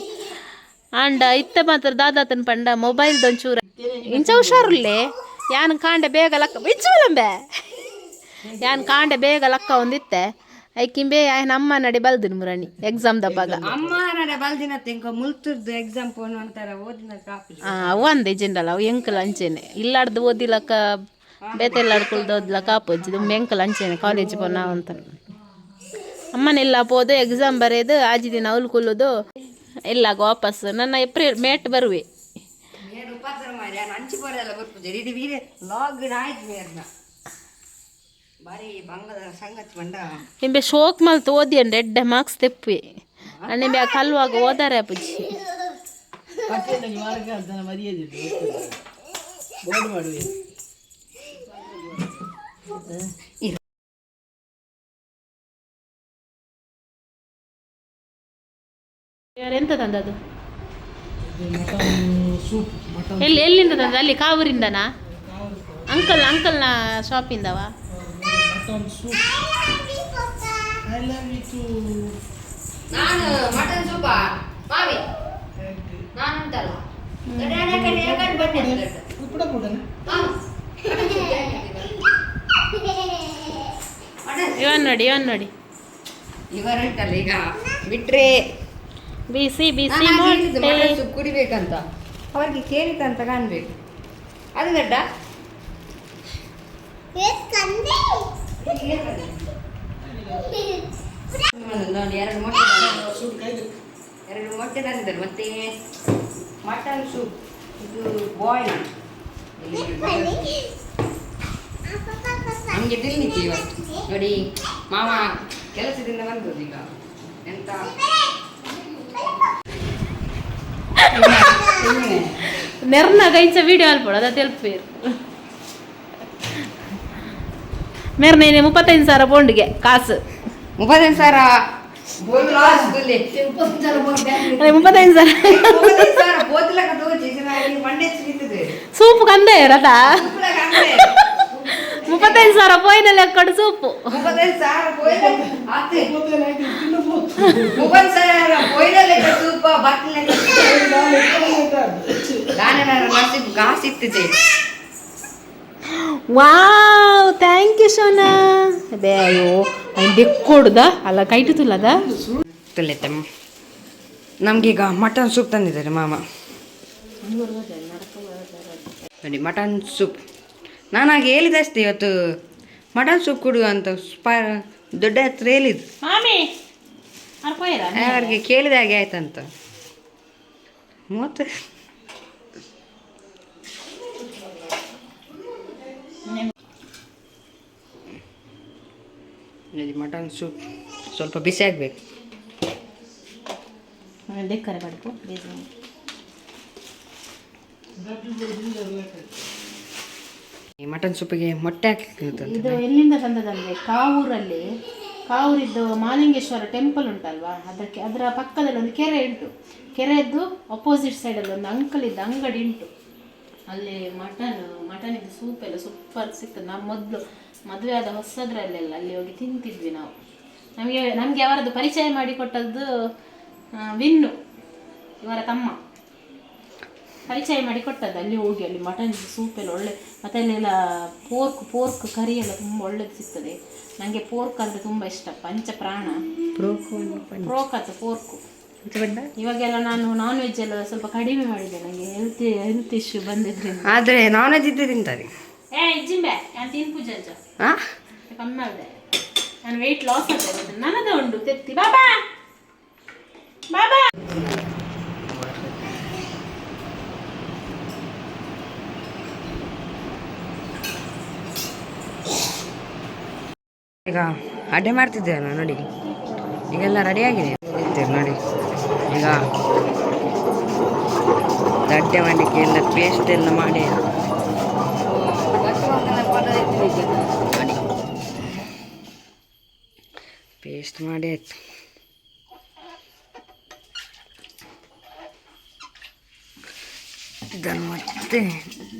ಅಂಡ ಇತ್ತೆ ಮಾತ್ರ ದಾದಾತನ ಪಂಡ ಮೊಬೈಲ್ದ ಒಂಚೂರು ಇಂಚ ಹುಷಾರುಲ್ಲೇ. ಯಾನ್ ಕಾಂಡೆ ಬೇಗ ಲಕ್ಕ ಇಚ್ಚುವಲಂಬೆ, ಯಾನ್ ಕಾಂಡೆ ಬೇಗ ಲಕ್ಕ ಒಂದಿತ್ತೆ ಐಕಿಂಬೆ ಆಯ್ನ ಅಮ್ಮ ನಡಿ ಬಲ್ದಿನ ಮುರಣಿ ಎಕ್ಸಾಮ್ ದಪ್ಪಾಗ.
ಅಮ್ಮ ನಡೆ ಬಲ್ದಿನ ತಿಂಕ ಮುಲ್ತುರ್ದು ಎಕ್ಸಾಮ್ ಫೋನ್ ಅಂತಾರ ಓದಿನ ಕಾಪಿ.
ಅವು ಅಂದೆ ಜಿಂಡಲ್ಲ, ಅವು ಎಂಕಲ್ ಅಂಚೆನೆ ಇಲ್ಲಾಡ್ದು ಓದಿಲಕ್ಕ, ಬೇತೆ ಇಲ್ಲಾಡ್ಕೊಳ್ದು ಓದ್ಲಕ್ಕ ಆಪೊಜ್ಜಿ. ದುಮ್ಮೆ ಎಂಕಲ್ ಅಂಚೆನೆ ಕಾಲೇಜ್ ಪೋನ ಅಂತ ಅಮ್ಮನೆಲ್ಲ ಪೋದು ಎಕ್ಸಾಮ್ ಬರೆಯೋದು, ಆಜಿ ದಿನ ಅವ್ಲು ಕುಲ್ಲುದು ಎಲ್ಲ ವಾಪಸ್ ನನ್ನ ಏಪ್ರಿಲ್ ಮೇಟ್ ಬರುವೆ.
ಏನು ಉಪದ್ರ ಮಾರ್ರೆ, ನಾನು ಅಂಚಿ ಪೋರೆಲ್ಲ ಬರ್ಪುಜೆ ಇಡೀ ವೀರೆ ಲಾಗ್ ಆಯ್ತು ಮೇರ್ನ ಬಾರಿ ಬಂಗದ ಸಂಗತಿ ಬಂಡ.
ಇಂಬೆ ಶೋಕ್ ಮಲ್ತ್ ಓದಿ ಅಂಡ್ ಎಡ್ಡೆ ಮಾರ್ಕ್ಸ್ ತೆಪ್ಪಿ ಅಣ್ಣ ಇಂಬೆ ಕಲ್ವಾಗ ಓದಾರೆ ಅಪ್ಪುಜಿ.
ಪಟ್ಟಿಯನ್ನು ಮಾರ್ಗ ಅಂತ ಮರ್ಯಾದೆ ಬೋರ್ಡ್ ಮಾಡುವೆ.
ಎಂತ ತಂದದ್ದು?
Mutton soup, mutton.
ಎಲ್ಲಿ ಎಲ್ಲಿಂದ ತಂದ? ಅಲ್ಲಿ ಕಾವೂರಿಂದನಾ? ಅಂಕಲ್ನ ಶಾಪಿಂದವಾ?
Mutton soup. I love you too.
ನಾನು ಮಟನ್ ಸೂಪ ಮಾವಿ ನಾನು ಉಂಟಲ್ಲ.
ಕೂಡ ಕೊಡೋಣ.
ಇವನ್ ನೋಡಿ, ಇವನ್ ನೋಡಿ.
ಇವರುಂಟಲ್ಲ ಈಗ ಬಿಟ್ರೆ
ಬಿಸಿ ಬಿಸಿ
ನಾನು ಹಾಗೆ ಹೇಳಿದ್ದು
ಮೊಟ್ಟೆ.
ಮಟನ್ ಸೂಪ್ ಕುಡಿಬೇಕಂತ ಅವರಿಗೆ ಕೇಳಿತಂತ ಕಾಣ್ಬೇಕು ಅದು ದೊಡ್ಡ. ನೋಡಿ ಎರಡು ಮೊಟ್ಟೆ.
ಸೂಪ್ ಕೈ.
ಎರಡು ಮೊಟ್ಟೆ ತಂದಿದ್ದಾರೆ. ಮತ್ತೆ ಮಟನ್ ಸೂಪ್, ಇದು ಬಾಯ್ಲ್. ನಮಗೆ ತಿನ್ಲಿಕ್ಕೆ ಇವತ್ತು. ನೋಡಿ, ಮಾಮ ಕೆಲಸದಿಂದ ಬಂದದ್ದು ಈಗ. ಎಂತ?
ನೆರ್ನಾಗ ಇಂಚ ವಿಡಿಯೋ ಅಲ್ಪಡು ಅದ ತೆಲ್ಪೇರು. ಮೇರ್ನ 35,000 ಪೌಂಡ್ಗೆ ಕಾಸು.
35,000.
ಅದೇ 35,000. ಸೂಪು ಕಂದೆ ರಥ. 35,000 ಪೋಯಿನ ಲೆಕ್ಕಡು ಸೂಪು.
ಕಾಸಿತ್ತಿದೆ.
Wow, thank you Shona. ಬೇ ಅಯ್ಯೋ, ಐನ್ ದೆಕ್ಕೊಡುದ ಅಲ್ಲ, ಕೈಟು ತುಲ್ಲದ.
ನಮಗೀಗ ಮಟನ್ ಸೂಪ್ ತಂದಿದ್ದಾರೆ ಮಾಮ. ನೋಡಿ, ಮಟನ್ ಸೂಪ್. ನಾನು ಹಾಗೆ ಹೇಳಿದಷ್ಟೇ, ಇವತ್ತು ಮಟನ್ ಸೂಪ್ ಕೊಡುವ ಅಂತ. ದೊಡ್ಡ ಹತ್ರ ಹೇಳಿದ್ದು.
ಮಾಮಿ ಅರ್ ಪೋಯಿರಾ?
ಅವ್ರಿಗೆ ಕೇಳಿದ ಹಾಗೆ ಆಯ್ತಂತ. 30. ನೋಡಿ, ಮಟನ್ ಸೂಪ್ ಸ್ವಲ್ಪ ಬಿಸಿ ಆಗಬೇಕು.
ದೆಕ್ಕರೆ ಪಡ್ಕು.
ಈ ಮಟನ್ ಸೂಪಿಗೆ ಮೊಟ್ಟೆ ಹಾಕಿ.
ಇದು ಎಲ್ಲಿಂದ ತಂದದಂದ್ರೆ, ಕಾವೂರಲ್ಲಿ, ಕಾವೂರಿದ್ದು ಮಾಲಿಂಗೇಶ್ವರ ಟೆಂಪಲ್ ಉಂಟಲ್ವಾ, ಅದಕ್ಕೆ ಅದರ ಪಕ್ಕದಲ್ಲಿ ಒಂದು ಕೆರೆ ಉಂಟು. ಕೆರೆಯದ್ದು ಅಪೋಸಿಟ್ ಸೈಡಲ್ಲಿ ಒಂದು ಅಂಕಲ್ ಇದ್ದ ಅಂಗಡಿ ಉಂಟು. ಅಲ್ಲಿ ಮಟನ್ ಇದು ಸೂಪ್ ಎಲ್ಲ ಸೂಪರ್ ಸಿಗ್ತದೆ. ನಾವು ಮೊದಲು ಮದುವೆ ಆದ ಹೊಸದ್ರಲ್ಲೆಲ್ಲ ಅಲ್ಲಿ ಹೋಗಿ ತಿಂತಿದ್ವಿ ನಾವು. ನಮಗೆ ನಮಗೆ ಅವರದ್ದು ಪರಿಚಯ ಮಾಡಿಕೊಟ್ಟದ್ದು ವಿನ್ನು, ಇವರ ತಮ್ಮ ಪರಿಚಯ ಮಾಡಿ ಕೊಟ್ಟದ್ದು. ಅಲ್ಲಿ ಹೋಗಿ, ಅಲ್ಲಿ ಮಟನ್ ಸೂಪ್ ಎಲ್ಲ ಒಳ್ಳೆ. ಮತ್ತೆ ಅಲ್ಲೆಲ್ಲ ಪೋರ್ಕ್ ಪೋರ್ಕ್ ಕರಿ ಎಲ್ಲ ತುಂಬ ಒಳ್ಳೇದು ಸಿಗ್ತದೆ. ನನಗೆ ಪೋರ್ಕ್ ಅಂದರೆ ತುಂಬ ಇಷ್ಟ, ಪಂಚಪ್ರಾಣ. ಪೋರ್ಕ್ ಅದು ಪೋರ್ಕು. ಇವಾಗೆಲ್ಲ ನಾನು ನಾನ್ ವೆಜ್ ಎಲ್ಲ ಸ್ವಲ್ಪ ಕಡಿಮೆ ಮಾಡಿದೆ, ನನಗೆ ಹೆಲ್ತ್ ಹೆಲ್ತ್ ಇಶ್ಯೂ ಬಂದಿದ್ರಿಂದ.
ಆದರೆ ನಾನ್ ವೆಜ್ ಇದ್ದೇ ತಿಂತಾರೆ.
ಏ ಇಜ್ಜಿಂಬೆ, ನಾನು ತಿನ್ಪುಜ.
ಹಾಂ.
ಕಮ್ಮಿ ಆಗಿದೆ ನಾನು, ವೆಯ್ಟ್ ಲಾಸ್ ಆಗ್ತದೆ ನನ್ನದು ಉಂಡು ತೆತ್ತಿ. ಬಾಬಾ ಬಾಬಾ.
ಈಗ ಅಡ್ಡೆ ಮಾಡ್ತಿದ್ದೇವೆ ನಾವು. ನೋಡಿ, ಈಗೆಲ್ಲ ರೆಡಿ ಆಗಿದೆ. ಇರ್ತೇವೆ ನೋಡಿ. ಈಗ ಅಡ್ಡೆ ಮಾಡಲಿಕ್ಕೆ ಎಲ್ಲ ಪೇಸ್ಟ್ ಎಲ್ಲ ಮಾಡಿ ನೋಡಿ, ಪೇಸ್ಟ್ ಮಾಡಿ ಆಯ್ತು. ಇದನ್ನು ಮತ್ತೆ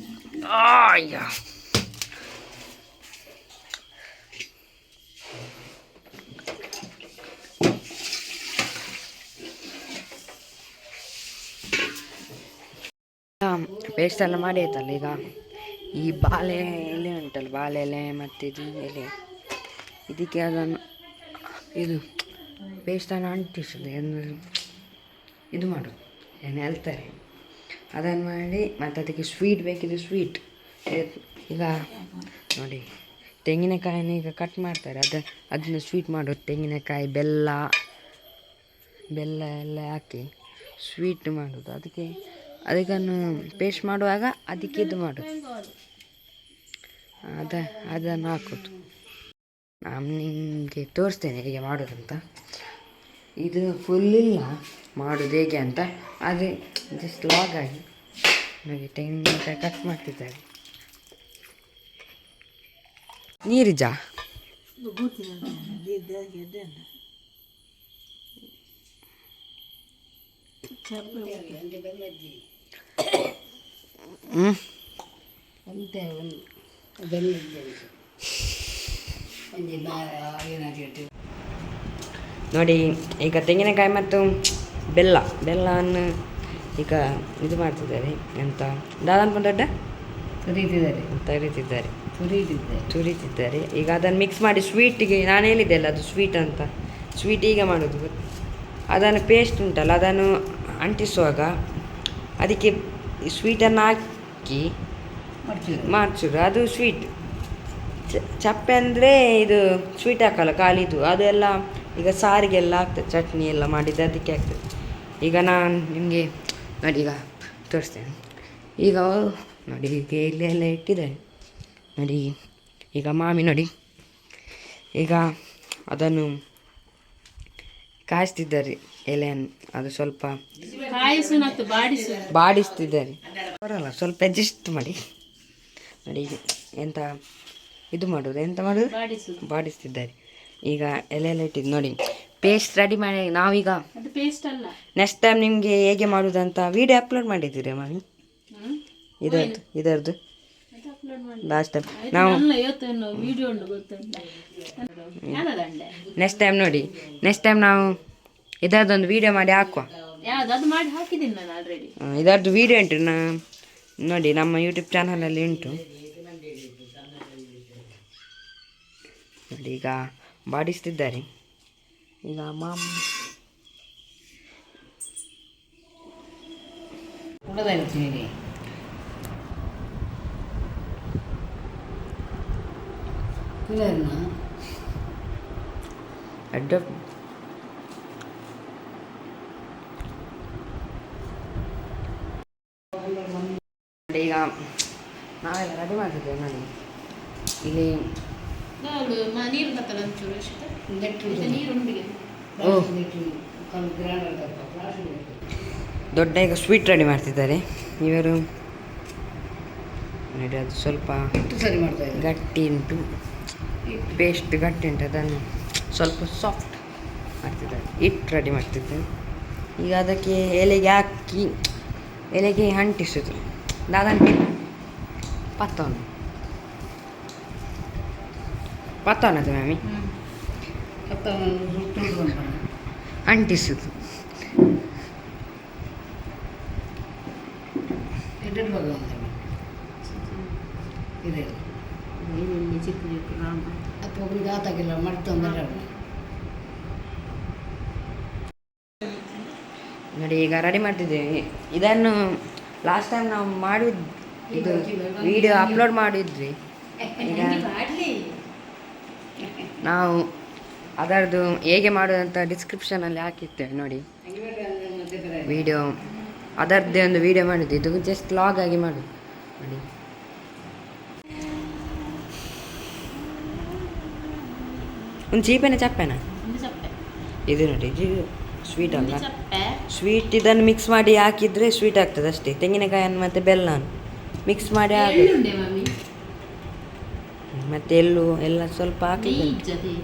ಅಯ್ಯ. ಪೇಸ್ಟ್ ಎಲ್ಲ ಮಾಡಿ ಆಯ್ತಲ್ಲ, ಈಗ ಈ ಬಾಳೆ ಎಲೆ ಉಂಟಲ್ಲ, ಬಾಳೆ ಎಲೆ ಮತ್ತು ಇದು ಎಲೆ, ಇದಕ್ಕೆ ಅದನ್ನು ಇದು ಪೇಸ್ಟನ್ನು ಅಂಟಿಸೋದು. ಏನು ಇದು ಮಾಡೋದು, ಏನು ಹೇಳ್ತಾರೆ, ಅದನ್ನು ಮಾಡಿ. ಮತ್ತು ಅದಕ್ಕೆ ಸ್ವೀಟ್ ಬೇಕಿದ್ರೆ ಸ್ವೀಟ್. ಈಗ ನೋಡಿ, ತೆಂಗಿನಕಾಯಿನ ಈಗ ಕಟ್ ಮಾಡ್ತಾರೆ. ಅದನ್ನು ಸ್ವೀಟ್ ಮಾಡೋದು. ತೆಂಗಿನಕಾಯಿ, ಬೆಲ್ಲ ಬೆಲ್ಲ ಎಲ್ಲ ಹಾಕಿ ಸ್ವೀಟ್ ಮಾಡೋದು. ಅದಕ್ಕೆ ಅದಕ್ಕನ್ನು ಪೇಸ್ಟ್ ಮಾಡುವಾಗ ಅದಕ್ಕೆ ಇದು ಮಾಡೋದು, ಅದನ್ನು ಹಾಕೋದು. ನಾನು ನಿಮಗೆ ತೋರಿಸ್ತೇನೆ ಹೇಗೆ ಮಾಡೋದಂತ. ಇದು ಫುಲ್ ಇಲ್ಲ ಮಾಡೋದು ಹೇಗೆ ಅಂತ, ಆದರೆ ಜಸ್ಟ್ ಲಾಗ್ ಆಗಿ. ನೋಡಿ, ತೆಂಗಿನಕಾಯಿ ಕಟ್ ಮಾಡ್ತಿದ್ದಾರೆ. ನೀರಿಜಾ? ಹ್ಞೂ. ನೋಡಿ, ಈಗ ತೆಂಗಿನಕಾಯಿ ಮತ್ತು ಬೆಲ್ಲವನ್ನು ಈಗ ಇದು ಮಾಡ್ತಿದ್ದಾರೆ. ಎಂತ ದಾದನ್ಪ ದೊಡ್ಡ
ತುರಿತಿದ್ದಾರೆ.
ತರಿತಿದ್ದಾರೆ.
ತುರಿತಿದ್ದಾರೆ.
ತುರಿತಿದ್ದಾರೆ. ಈಗ ಅದನ್ನು ಮಿಕ್ಸ್ ಮಾಡಿ ಸ್ವೀಟಿಗೆ, ನಾನು ಹೇಳಿದ್ದೆ ಅಲ್ಲ ಅದು ಸ್ವೀಟ್ ಅಂತ, ಸ್ವೀಟ್ ಈಗ ಮಾಡೋದು. ಅದನ್ನು ಪೇಸ್ಟ್ ಉಂಟಲ್ಲ, ಅದನ್ನು ಅಂಟಿಸುವಾಗ ಅದಕ್ಕೆ ಸ್ವೀಟನ್ನು ಹಾಕಿ ಮಾಡ್ಸೋದು. ಅದು ಸ್ವೀಟ್. ಚಪ್ಪೆ ಅಂದರೆ ಇದು ಸ್ವೀಟ್ ಹಾಕಲ್ಲ, ಖಾಲಿ ಇದು. ಅದೆಲ್ಲ ಈಗ ಸಾರಿಗೆಲ್ಲ ಆಗ್ತದೆ, ಚಟ್ನಿ ಎಲ್ಲ ಮಾಡಿದ್ದು ಅದಕ್ಕೆ ಆಗ್ತದೆ. ಈಗ ನಾನು ನಿಮಗೆ ನೋಡಿ ಈಗ ತೋರಿಸ್ತೇನೆ. ಈಗ ನೋಡಿ ಈಗ ಇಲ್ಲಿ ಎಲ್ಲ ಇಟ್ಟಿದ್ದಾರೆ ನೋಡಿ. ಈಗ ಮಾಮಿ ನೋಡಿ ಈಗ ಅದನ್ನು ಕಾಯಿಸ್ತಿದ್ದಾರೆ ಎಲೆಯನ್ನು. ಅದು ಸ್ವಲ್ಪ
ಕಾಯಿಸು ಮತ್ತು ಬಾಡಿಸು.
ಬಾಡಿಸ್ತಿದ್ದಾರೆ. ಬರಲ್ಲ, ಸ್ವಲ್ಪ ಅಡ್ಜಸ್ಟ್ ಮಾಡಿ. ನೋಡಿ ಈಗ ಎಂತ ಇದು ಮಾಡೋದು, ಎಂತ ಮಾಡೋದು,
ಬಾಡಿಸು.
ಬಾಡಿಸ್ತಿದ್ದಾರೆ. ಈಗ ಎಲೆ ಎಲ್ಲ ಇಟ್ಟಿದ್ದು ನೋಡಿ. ಪೇಸ್ಟ್ ರೆಡಿ ಮಾಡಿ ನಾವೀಗ
ಅದು ಪೇಸ್ಟ್ ಅಲ್ಲ.
ನೆಕ್ಸ್ಟ್ ಟೈಮ್ ನಿಮಗೆ ಹೇಗೆ ಮಾಡೋದಂತ ವಿಡಿಯೋ ಅಪ್ಲೋಡ್ ಮಾಡಿದ್ದೀರಾ ಮಾಮಿ?
ಹ್ಮ್?
ಇದರದ್ದು ಇದರದ್ದು
ಅದು ಅಪ್ಲೋಡ್ ಮಾಡಿ.
ಲಾಸ್ಟ್ ಟೈಮ್ ನಾವು
ಅಲ್ಲ, ಇವತ್ತು ವಿಡಿಯೋ ಉಂಟು ಗೊತ್ತುಂಟ ಯಾವ್ದಂಡೆ.
ನೆಕ್ಸ್ಟ್ ಟೈಮ್ ನೋಡಿ, ನೆಕ್ಸ್ಟ್ ಟೈಮ್ ನಾವು ಇದರದ್ದೊಂದು ವಿಡಿಯೋ ಮಾಡಿ ಹಾಕುವ.
ಯಾವ್ದು ಅದು ಮಾಡಿ ಹಾಕಿದ್ದೀನಿ ನಾನು ಆಲ್ರೆಡಿ.
ಇದರದ್ದು ವಿಡಿಯೋ ಉಂಟು ನಾ ನೋಡಿ, ನಮ್ಮ ಯೂಟ್ಯೂಬ್ ಚಾನಲಲ್ಲಿ ಉಂಟು ನೋಡಿ. ಈಗ ಬಾಡಿಸ್ತಿದ್ದಾರೆ ಈಗ ಮಾಮ್.
ಕುಡದಾಗ್ತೀನಿ.
ಅಡ್ಡ. ನೋಡಿ ಈಗ ನಾವೆಲ್ಲ ರೆಡಿ ಮಾಡ್ತಿದ್ದೇವೆ ನೋಡಿ ಇಲ್ಲಿ.
ನೀರು ಬರ್ತಲ್ಲ ಒಂಚೂರು ಅಷ್ಟೇ. ನೀರು ಉಂಡಿಗೆ.
ಓ ದೊಡ್ಡ ಈಗ ಸ್ವೀಟ್ ರೆಡಿ ಮಾಡ್ತಿದ್ದಾರೆ ಇವರು ನೋಡಿ. ಅದು ಸ್ವಲ್ಪ
ಸರಿ ಮಾಡ್ತಾ ಇದ್ದಾರೆ.
ಗಟ್ಟಿ ಉಂಟು, ಪೇಸ್ಟ್ ಗಟ್ಟಿ ಉಂಟು, ಅದನ್ನು ಸ್ವಲ್ಪ ಸಾಫ್ಟ್ ಮಾಡ್ತಿದ್ದಾರೆ. ಹಿಟ್ಟು ರೆಡಿ ಮಾಡ್ತಿದ್ದಾರೆ ಈಗ. ಅದಕ್ಕೆ ಎಲೆಗೆ ಹಾಕಿ ಎಲೆಗೆ ಅಂಟಿಸೋದು. ದಾದಂಟಿ ಪತ್ತವನ್ನು ಪತ್ತವನದು ಮ್ಯಾಮಿ ಅಂಟಿಸುದು.
ಇದೆ.
ಇಲ್ಲಿ ಚಿಕ್ಕ ಚಿಕ್ಕ ರಾಮ.
ಅಥವಾ ಒಬ್ರಿಗೆ ಆತಾಗಿಲ್ಲ ಮಡ್ತೊಂದರೆ.
ನೋಡಿ ಈಗ ರೆಡಿ ಮಾಡ್ತಿದ್ದೇವೆ ಇದನ್ನು. ಲಾಸ್ಟ್ ಟೈಮ್ ನಾವು ಮಾಡಿದ್ ಇದು ವಿಡಿಯೋ ಅಪ್ಲೋಡ್ ಮಾಡಿದ್ವಿ. ಈಗ ನಾವು ಅದರದ್ದು ಹೇಗೆ ಮಾಡೋದಂತ ಡಿಸ್ಕ್ರಿಪ್ಷನಲ್ಲಿ ಹಾಕಿರ್ತೇವೆ ನೋಡಿ. ವಿಡಿಯೋ ಅದರದ್ದೇ ಒಂದು ವಿಡಿಯೋ ಮಾಡಿದ್ದು. ಇದು ಜಸ್ಟ್ ಲಾಗ್ ಆಗಿ ಮಾಡೋದು ನೋಡಿ. ಒಂದು ಚೀಪೆನ ಚಪ್ಪೆನಾ?
ಒಂದು ಚಪ್ಪೆ.
ಇದು ನೋಡಿ, ಇದು ಸ್ವೀಟ್
ಒಂದು
ಅಲ್ಲ?
ಚಪ್ಪೆ.
ಸ್ವೀಟ್ ಇದನ್ನು ಮಿಕ್ಸ್ ಮಾಡಿ ಹಾಕಿದರೆ ಸ್ವೀಟ್ ಆಗ್ತದೆ ಅಷ್ಟೇ. ತೆಂಗಿನಕಾಯನ್ನು ಮತ್ತು ಬೆಲ್ಲವನ್ನು ಮಿಕ್ಸ್ ಮಾಡಿ ಹಾಕಿ.
ಎಳ್ಳುಂಡೆ ಮಮ್ಮಿ.
ಮತ್ತು ಎಳ್ಳು ಎಲ್ಲ ಸ್ವಲ್ಪ
ನೆಯ್ಯಿ
ಹಾಕಿ.
ಇಜ್ಜದೆ.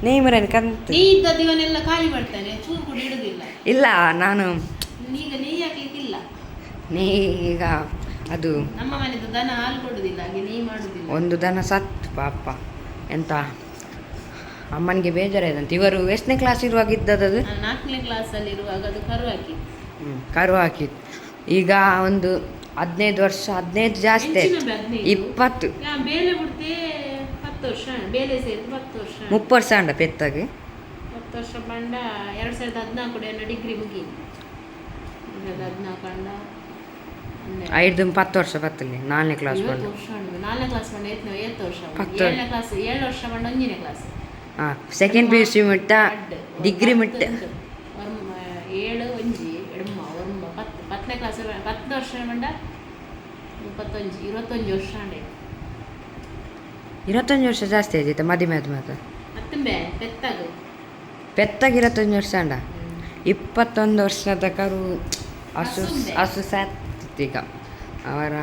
ನೆಯ್ ಮರನ್ ಕಂತ.
ನೆಯ್ಯಿ ಇದ್ದದ್ದು ಇವನೆಲ್ಲ ಖಾಲಿ ಮಾಡ್ತಾನೆ, ಚೂರು ಕೂಡ ಇಡುದಿಲ್ಲ.
ಇಲ್ಲ, ನಾನು
ಈಗ ನೆಯ್ಯಿ ಹಾಕ್ಲಿಕ್ಕಿಲ್ಲ.
ನೆಯ್ ಈಗ ಅದು
ನಮ್ಮ ಮನೆದು ದನ ಹಾಲು ಕೊಡುದಿಲ್ಲ, ಹಾಗೆ ನೆಯ್ಯಿ ಮಾಡುದಿಲ್ಲ.
ಒಂದು ದನ ಸತ್ತು ಪಾಪ. ಎಂತ ಅಮ್ಮನಿಗೆ ಬೇಜಾರಾಯ್ತಂತೆ. ಇವರು ಎಷ್ಟನೇ ಕ್ಲಾಸ್ ಇರುವಾಗ ಇದ್ದದ್ದು?
ನಾನು 4ನೇ ಕ್ಲಾಸ್ ಅಲ್ಲಿ ಇರುವಾಗ ಅದು ಕರು ಹಾಕಿತ್ತು.
ಕರು ಹಾಕಿತ್ತು. ಈಗ ಒಂದು 15 ವರ್ಷ, 15 ಜಾಸ್ತಿ ಆಯ್ತು.
ಎಂಚಿನ 15?
20.
ಯಾ, ಬೇಲೆ ಬಿಡ್ತೆ 10 ವರ್ಷ, ಬೇಲೆ ಸೇರಿದ್ದು 10 ವರ್ಷ.
30 ವರ್ಷ ಅಂಡ ಪೆತ್ತಾಗೆ.
10 ವರ್ಷ ಬಂಡ 2014 ಡಿಗ್ರಿ ಮುಗಿ 2014 ಅಂಡ 12.
5 10 ವರ್ಷ ಬತ್ತಲ್ಲಿ 4ನೇ ಕ್ಲಾಸ್
ಇವತ್ತು
ಬಂದು.
ವರ್ಷ ಉಂಟು. 4ನೇ ಕ್ಲಾಸ್ ಬಂಡ ಏತ್ನ ಏತ್ ವರ್ಷ ಉಂಟು.
10.
7ನೇ ಕ್ಲಾಸ್ 7 ವರ್ಷ ಬಂಡ 1ನೇ ಕ್ಲಾಸ್.
ಹಾಂ, ಸೆಕೆಂಡ್ PUC ಮುಟ್ಟ ಡಿಗ್ರಿ ಮುಟ್ಟ.
7 ಒಂಜಿ ಎಡ್ಮ ಒರ್ಂಬ 10, 10ನೇ ಕ್ಲಾಸ್ 10 ವರ್ಷ ಬಂಡ 31, 21 ವರ್ಷ ಅಂಡೆ.
21 ವರ್ಷ ಜಾಸ್ತಿ ಆಯ್ತು ಮದುವೆ ಆದ ಮಾತ್ರ.
ಮತ್ತೊಂಬೆ ಪೆತ್ತಾಗ.
ಪೆತ್ತಾಗ 21 ವರ್ಷ ಅಂಡ 21 ವರ್ಷದ ಕರು ಹಸು.
ಹಸುಂದೆ.
ಹಸು ಸಾತ್ತಿತ್ತು. ಈಗ ಅವರ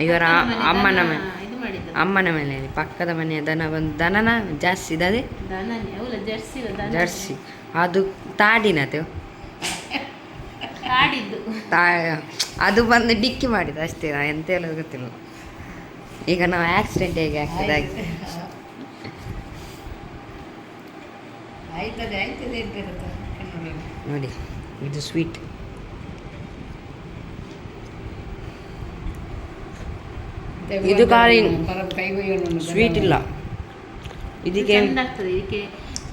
ಇವರ ಅಮ್ಮನ ಮನೆ
ಇದು ಮಾಡಿದ್ದ.
ಅಮ್ಮನ ಮನೆಯಲ್ಲಿ ಪಕ್ಕದ ಮನೆಯ ದನ ಬಂದು, ದನನ ಜಾಸ್ತಿ ಇದೆ.
ದನನೇ ಅವಲ, ಜರ್ಸಿ ದನ.
ಜರ್ಸಿ ಅದು ತಾಡಿನದು.
ಕಾಡಿದ್ದು.
ತಾ ಅದು ಬಂದು ಡಿಕ್ಕಿ ಮಾಡಿದ ಅಷ್ಟೇ. ನಾ ಎಂತ ಹೇಳೋದು ಗೊತ್ತಿಲ್ಲ. ಈಗ ನಾವು ಆಕ್ಸಿಡೆಂಟ್ ಹೇಗೆ ಆಗ್ತದೆ ಹಾಗೆ.
ಆಯ್ತದೆ ಆಯ್ತದೆ ಅಂತ.
ನೋಡಿ ಇದು ಸ್ವೀಟ್. ಇದು ಖಾಲಿ ಸ್ವೀಟ್ ಇಲ್ಲ ಇದಕ್ಕೆ.
ಚಂದ ಆಗ್ತದೆ ಇದಕ್ಕೆ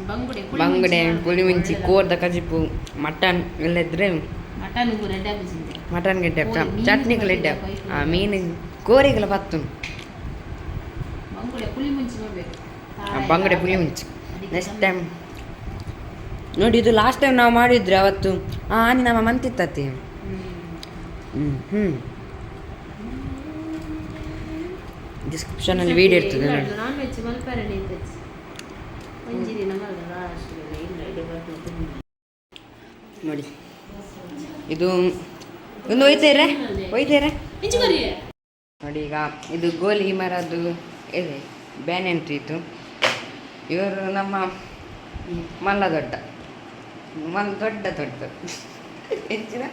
ಬಂಗುಡೆ ಪುಳಿ
ಬಂಗಡೆ
ಮುಂಚಿ.
ಪುಳಿ ಮುಂಚಿ, ಕೋರ್ದ ಕಜಿಪು, ಮಟನ್ ಎಲ್ಲ ಇದ್ರೆ.
ಮಟನ್ ರೆಡಿ ಆಗುದಿಲ್ಲ.
ಮಟನ್ ಗೆಡ್ಡೆ.
ಕೋರಿ, ಮೀನು
ಚಟ್ನಿಗಳು ಎಡ್ಡೆ.
ಕೊಯ್ದು.
ಆ ಮೀನು ಕೋರಿಗಳ ಪತ್ತು.
ಬಂಗುಡೆ ಪುಳಿ ಮುಂಚಿ ನೋಡ್ಬೇಕು.
ಆ, ಬಂಗಡೆ ಪುಳಿ ಮುಂಚಿ ನೆಕ್ಸ್ಟ್ ಟೈಮ್. ನೋಡಿ, ಇದು ಲಾಸ್ಟ್ ಟೈಮ್ ನಾವು ಮಾಡಿದ್ರೆ ಅವತ್ತು ಆನಿ ನಮ್ಮ ಮಂತಿತ್ತತಿ. ಹ್ಞೂ ಹ್ಞೂ ಡಿಸ್ಕ್ರಿಪ್ಷನಲ್ಲಿ ವೀಡಿಯೋ ಇರ್ತದೆ ನೋಡಿ.
ನಾನ್ ವೆಜ್ ಮಲ್ಪರೆ ನಿಂತಚ್ಚಿ ಒಂಜಿ ದಿನ ಮಲ್ಲ ಲಾಸ್ಟ್ ಇಲ್ಲ.
ನೋಡಿ, ಇದು ಒಂದು ಒಯ್ತೇರೆ ಒಯ್ತೇರೆ. ನೋಡಿ, ಈಗ ಇದು ಗೋಲಿ ಮರದ್ದು ಇದೆ, ಬ್ಯಾನ್ ಎಂಟ್ರಿ ಇತ್ತು. ಇವರು ನಮ್ಮ ಮಲ್ಲ ದೊಡ್ಡ ಮಲ್ಲ ದೊಡ್ಡ ದೊಡ್ಡ ಹೆಚ್ಚಿನ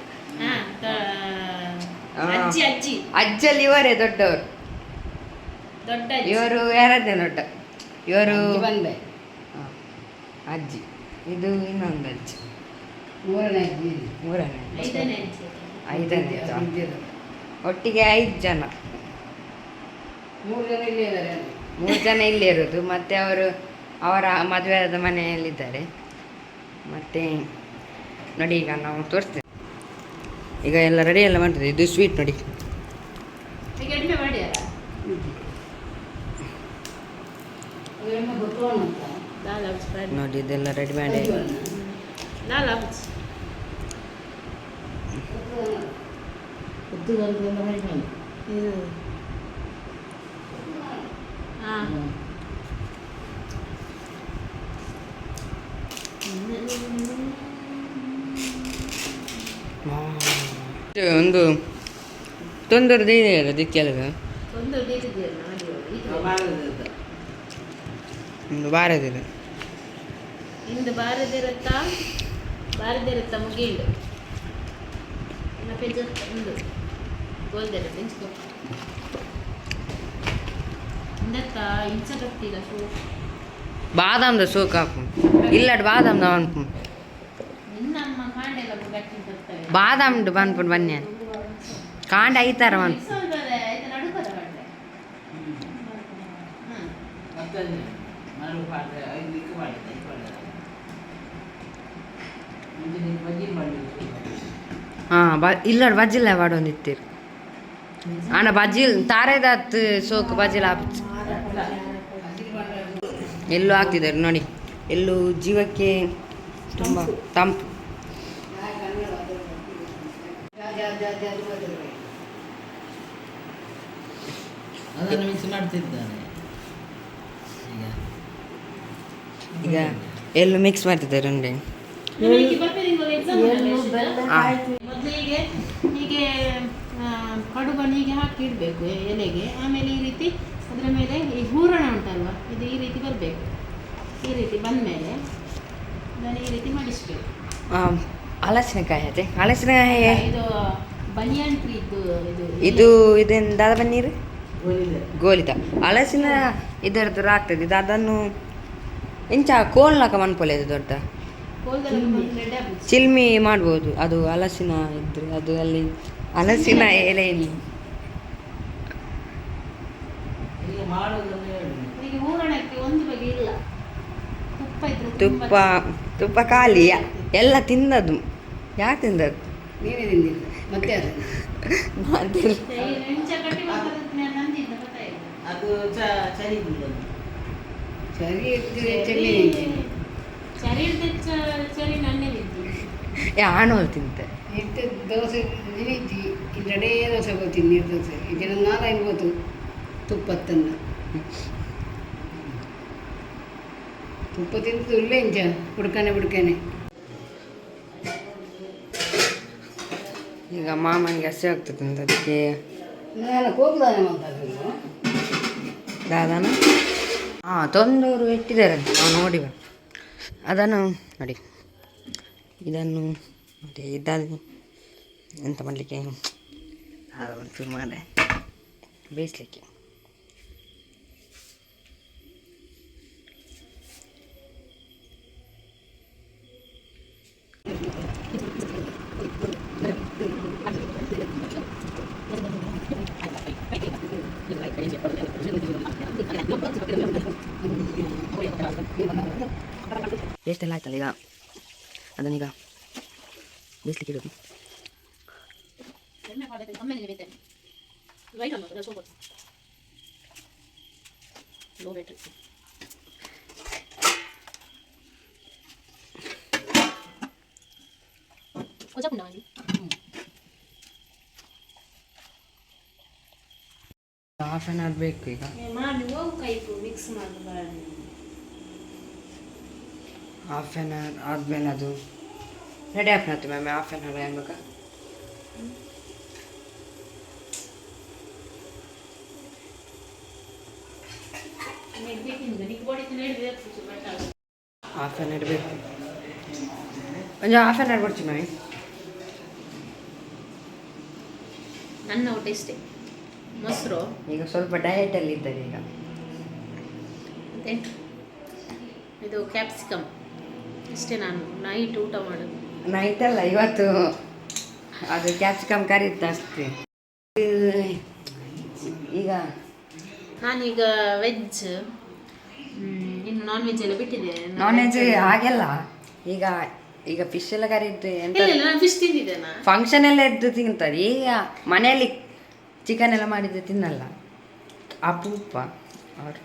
ಅಜ್ಜಿ ಅಜ್ಜಿ.
ಅಜ್ಜಲ್ಲಿ ಇವರೇ ದೊಡ್ಡವರು.
ದೊಡ್ಡ.
ಇವರು ಯಾರದ್ದೇ ದೊಡ್ಡ ಇವರು.
ಬಂದೆ.
ಅಜ್ಜಿ, ಇದು ಇನ್ನೊಂದು ಅಜ್ಜಿ.
ಮೂರನೇ ಅಜ್ಜಿ.
ಮೂರನೇ ಅಜ್ಜಿ.
ಐದನೇ ಅಜ್ಜಿ.
ಐದನೇ ಅಜ್ಜ. ಒಟ್ಟಿಗೆ ಐದು ಜನ.
ಮೂರು ಜನ ಇಲ್ಲೇ ಇದ್ದಾರೆ.
ಮೂರು ಜನ ಇಲ್ಲಿ ಇರೋದು, ಮತ್ತೆ ಅವರು ಅವರ ಮದುವೆಯಾದ ಮನೆಯಲ್ಲಿದ್ದಾರೆ. ಮತ್ತೆ ನೋಡಿ, ಈಗ ನಾವು ತೋರಿಸ್ತೇವೆ. ಈಗ ಎಲ್ಲ ರೆಡಿ ಎಲ್ಲ ಮಾಡ್ತದೆ. ಇದು ಸ್ವೀಟ್ ನೋಡಿ.
ಈಗ ಎಡಿಮೆ ಮಾಡ್ಯಾರ. ದಾಲ್ ಹಾಕ್ಸ್.
ನೋಡಿ, ಇದೆಲ್ಲ ರೆಡಿ ಮಾಡಿ.
ದಾಲ್ ಹಾಕ್ಸ್. ಹಾಂ.
ಒಂದು ತೊಂದರೆ ಇದೆ ಅದಕ್ಕೆಲ್ಲ.
ಒಂದು ನೀರಿದೆಯಲ್ಲ ಮಾಡಿ.
ಒಂದು ವಾರದಿಲ್ಲ.
ಇಂದು ಬಾರದಿರತ್ತ ಬಾರದಿರತ್ತ ಮುಗಿಂಡು ಪೆಜ್ಜ ಒಂದು ಗೋಲ್ದೆಲ್ಲ ಬೆಂಚ್ಕೊ ಇಂದತ್ತ ಇಂಚ ಕತ್ತಿಲ್ಲ ಶೋ.
ಬಾದಾಮ್ದ ಸೋಕ್ ಹಾಕು, ಇಲ್ಲಡ್ ಬಾದಾಮ್ದ ಅನ್ಪು.
ನಿನ್ನಮ್ಮ ಕಾಂಡೆಲ್ಲ ಗಟ್ಟಿ ತರ್ತವೆ.
ಬಾದಾಮ್ದು ಬಂದ್ಪುಂಡು ಬನ್ನಿ ಕಾಂಡ ಐತಾರ ಮನ್ಪು.
ಆಯ್ತು, ನಡುಕದ ಬಂಡೆ. ಹ್ಮ್.
ಮತ್ತೆ ಮರು ಪಾಡ್ರೆ ಐದಕ್ಕೆ ಮಾಡಿದ್ದೆ, ಐದು ಮಾಡಿದೆ. ಮುಂಜಾನೆ ಬಜ್ಜಿ ಮಾಡಿದ್ದು.
ಹಾಂ, ಬ ಇಲ್ಲಡ್ ಬಜ್ಜಿಲ್ಲ ಪಾಡೊಂದಿತ್ತೀರ್ ಆಂಡ ಬಜ್ಜಿಲ್ ತಾರೆದಾತ್ ಸೋಕು ಬಜ್ಜಿಲ್ ಆಪುಚ್. ಎಲ್ಲೂ ಹಾಕ್ತಿದ್ದಾರೆ ನೋಡಿ, ಎಲ್ಲೂ ಜೀವಕ್ಕೆ ತುಂಬ ತಂಪು.
ಅದನ್ನು ಮಿಕ್ಸ್ ಮಾಡ್ತಿದ್ದಾನೆ ಈಗ.
ಈಗ ಎಲ್ಲೂ ಮಿಕ್ಸ್ ಮಾಡ್ತಿದ್ದಾರೆ ನೋಡಿ.
ನಿಮಗೆ ಬರ್ಪೆ ಎಕ್ಸಾಮ್. ಮೊದಲಿಗೆ ಹೀಗೆ ಕಡುಬನ್ನು ಹೀಗೆ ಹಾಕಿ ಇಡಬೇಕು ಎಲೆಗೆ. ಆಮೇಲೆ ಈ ರೀತಿ ಅದರ ಮೇಲೆ ಈ ಹೂರಣ ಉಂಟಲ್ವ, ಇದು ಈ ರೀತಿ ಬರಬೇಕು. ಈ ರೀತಿ ಬಂದಮೇಲೆ ಅದನ್ನು ಈ ರೀತಿ ಮಡಿಸ್ಬೇಕು.
ಹಲಸಿನಕಾಯಿ ಅದೇ ಹಲಸಿನಕಾಯಿ.
ಇದು ಬನಿಯನ್ ಟ್ರೀದ್ದು ಇದು.
ಇದು ಇದೇನು ದಾದ ಪನ್ನೀರು.
ಗೋಲಿದೆ.
ಗೋಲಿದ ಹಲಸಿನ ಇದರದ್ದು ಆಗ್ತದೆ ಇದು. ಅದನ್ನು ಇಂಚ ಕೋಲ್ನಾಕ ಮನ್ಪೊಲೆ, ಇದು ದೊಡ್ಡ
ಕೋಲ್ದೆಲ್ಲ ಬಂದು ರೆಡಿ ಆಗುತ್ತೆ.
ಚಿಲ್ಮಿ ಮಾಡ್ಬೋದು. ಅದು ಹಲಸಿನ ಇದ್ರೆ ಅದು ಅಲ್ಲಿ ಹಲಸಿನ ಎಲೆಯಲ್ಲಿ.
ಈಗ ಮಾಡೋದನ್ನು ಹೇಳಿ.
ಈಗ ಹೂರಣಕ್ಕೆ ಒಂದು ಬಗೆ ಇಲ್ಲ, ತುಪ್ಪ ಇದ್ರೆ ತುಂಬ.
ತುಪ್ಪ ತುಪ್ಪ ಖಾಲಿ, ಎಲ್ಲ ತಿಂದದ್ದು. ಯಾರು ತಿಂದದ್ದು?
ನೀನೇ ತಿಂದಿಲ್ಲ, ಮತ್ತೆ ಯಾರು?
ನಾನ್ ತಿರ್ಲಿ.
ಇಂಚ ಕಟ್ಟಿ ಬರ್ತದೆ ನಂದಿದ್ದ ಗೊತ್ತಾಯ್ತು.
ಅದು ಚರಿ ತಿಂದದ್ದು. ಚರಿ ಇದ್ರೆ
ಚರಿ ಹಿಡ್ದು ಚರಿ ನನ್ನೇ ತಿಂತೀನಿ.
ಏ ಆಣೋಲ್ ತಿಂತೆ.
ಇಟ್ಟು ದೋಸೆ ನಿಲ್ಲಿಜ್ಜಿ ಇಲ್ಲಡೇ ದೋಸೆ పోತೀನಿ, ನೀರು ದೋಸೆ ಇದನ್ನು ನಾರಾಯಣ పోತು ತುಪ್ಪತ್ತನ್ನ ತುಪ್ಪ ತಿಂದು ಉಳ್ಳೆ ಇಂಚ ಹುಡ್ಕಾನೆ ಹುಡ್ಕಾನೆ.
ಈಗ ಮಾಮನಿಗೆ ಹಸಿ ಆಗ್ತದೆ ಅಂತ ಅದಕ್ಕೆ.
ನಾನು ಕೋಪದಾನೆ ಮಾತಾಡೋದು.
ದಾದಾನ ಹಾಂ ತೊಂದವರು ಇಟ್ಟಿದ್ದಾರೆ, ನಾವು ನೋಡಿ ಬಾ. ಅದನ್ನು ನೋಡಿ, ಇದನ್ನು ಮತ್ತೆ ಇದಾದ ಎಂತ ಮಾಡಲಿಕ್ಕೆ ಒಂಚೂರು ಮಾರೆ ಬೇಯಿಸ್ಲಿಕ್ಕೆ. ಪೇಸ್ಟ್ ಎಲ್ಲ ಆಯ್ತಲ್ಲ, ಈಗ ಅದನ್ನೀಗ ಬೇಯಿಸ್ಲಿಕ್ಕೆ ಇಡೋದು.
ಲೋ ಬ್ಯಾಟ್ರಿ.
ಹಾಫ್ ಆನ್ ಅವರ್ ಬೇಕು ಈಗ.
ಮಿಕ್ಸ್ ಮಾಡಿ.
ಹಾಫ್ ಆನ್ ಅವರ್ ಆದಮೇಲೆ ಅದು ರೆಡಿ ಆಗ್ತದೆ ಮ್ಯಾಮ್. ಹಾಫ್ ಆನ್ ಅವರ್ ಏನ್ಬೇಕಾ? ಹಾಫ್ ಆನ್ ಅವರ್ ಬೇಕು. ಒಂದು ಹಾಫ್ ಆನ್ ಅವರ್ ಕೊಡ್ತೀನಿ ಮ್ಯಾಮ್.
ನನ್ನ ಊಟ ಇಷ್ಟೇ, ಮೊಸರು.
ಈಗ ಸ್ವಲ್ಪ ಡಯಟಲ್ಲಿ ಇದ್ದಾರೆ ಈಗ.
ಮತ್ತೆ ಇದು ಕ್ಯಾಪ್ಸಿಕಮ್ ಇಷ್ಟೇ ನಾನು ನೈಟ್ ಊಟ ಮಾಡೋದು.
ನೈಟ್ ಅಲ್ಲ, ಇವತ್ತು ಅದು ಕ್ಯಾಪ್ಸಿಕಮ್ ಕರಿ ಇತ್ತು ಅಷ್ಟೇ ಈಗ.
ನಾನೀಗ ವೆಜ್, ಇನ್ನು ನಾನ್ ವೆಜ್ ಎಲ್ಲ ಬಿಟ್ಟಿದ್ದೇನೆ.
ನಾನ್ ವೆಜ್ ಹಾಗೆಲ್ಲ ಈಗ ಈಗ ಫಿಶ್ ಎಲ್ಲ ಕರಿ ಇದ್ದು ಎಂತ?
ಇಲ್ಲ ಇಲ್ಲ, ನಾನು ಫಿಶ್ ತಿಂದಿದ್ದೇನಾ?
ಫಂಕ್ಷನ್ ಎಲ್ಲ ಇದ್ದು ತಿಂತಾರೆ. ಈಗ ಮನೆಯಲ್ಲಿ ಚಿಕನ್ ಎಲ್ಲ ಮಾಡಿದ್ದು ತಿನ್ನಲ್ಲ. ಅಪರೂಪ ಅವರು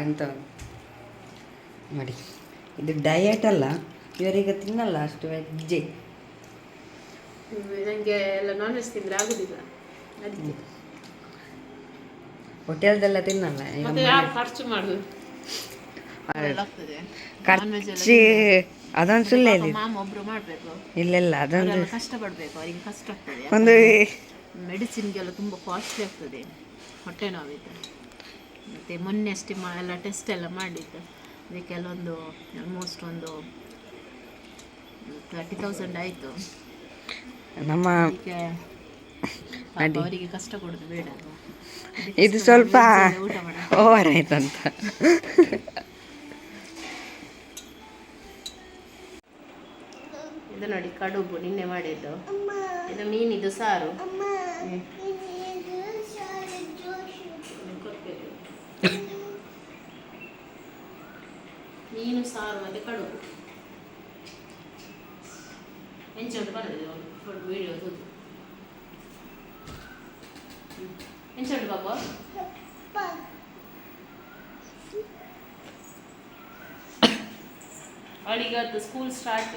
ಎಂತ ನೋಡಿ, ಇದು ಡಯಟ್ ಅಲ್ಲ, ಇವರೀಗ ತಿನ್ನಲ್ಲ ಅಷ್ಟು ವೆಜ್ಜೆ.
ನನಗೆ ಎಲ್ಲ ನಾನ್ ವೆಜ್ ತಿಂದರೆ ಆಗುದಿಲ್ಲ, ಅದಕ್ಕೆ.
ಹೋಟೆಲ್ದೆಲ್ಲ ತಿನ್ನಲ್ಲ ಈಗ.
ಮತ್ತೆ ಯಾರು ಖರ್ಚು ಮಾಡುದು? ಆಗ್ತದೆ.
ಖರ್ಚು ಅದೊಂದು ಸುಳ್ಳು ಹೇಳಿ.
ಮಾಮ ಒಬ್ರು ಮಾಡಬೇಕು.
ಇಲ್ಲ ಇಲ್ಲ, ಅದೊಂದು
ಅವರೆಲ್ಲ ಕಷ್ಟ ಪಡಬೇಕು, ಅವರಿಗೆ ಕಷ್ಟ ಆಗ್ತದೆ.
ಒಂದು
ಮೆಡಿಸಿನ್ಗೆಲ್ಲ ತುಂಬ ಕಾಸ್ಟ್ಲಿ ಆಗ್ತದೆ ಹೊಟ್ಟೆ ನೋವಿದ್ದು. ಮತ್ತು ಮೊನ್ನೆ ಅಷ್ಟೇ ಎಲ್ಲ ಟೆಸ್ಟ್ ಎಲ್ಲ ಮಾಡಿದ್ದು, ಅದಕ್ಕೆಲ್ಲ ಒಂದು ಆಲ್ಮೋಸ್ಟ್ ಒಂದು 30,000 ಆಯಿತು.
ನಮ್ಮ
ಅದಕ್ಕೆ ಪಾಪ ಅವರಿಗೆ ಕಷ್ಟ ಕೊಡೋದು ಬೇಡ ಅಲ್ವಾ? ಅದಕ್ಕೆ
ಇದು ಸ್ವಲ್ಪ
ಊಟ ಮಾಡ
ಓವರ್ ಆಯ್ತಂತ.
ಇದು ನೋಡಿ, ಕಡುಬು ನಿನ್ನೆ ಮಾಡಿದ್ದು. ಇದು ಮೀನಿದು ಸಾರು. ಕೊಡ್ಬೇಕು. ಮೀನು ಸಾರು ಮತ್ತೆ ಕಡುಬು. ಎಂಚ ಉಂಟು ಬರ್ತದೆ ವಿಡಿಯೋ ತೂದು. ಎಂಚ ಉಂಟು ಪಾಪ? ಅವಳಿಗೆ ಇವತ್ತು ಸ್ಕೂಲ್ ಸ್ಟಾರ್ಟ್.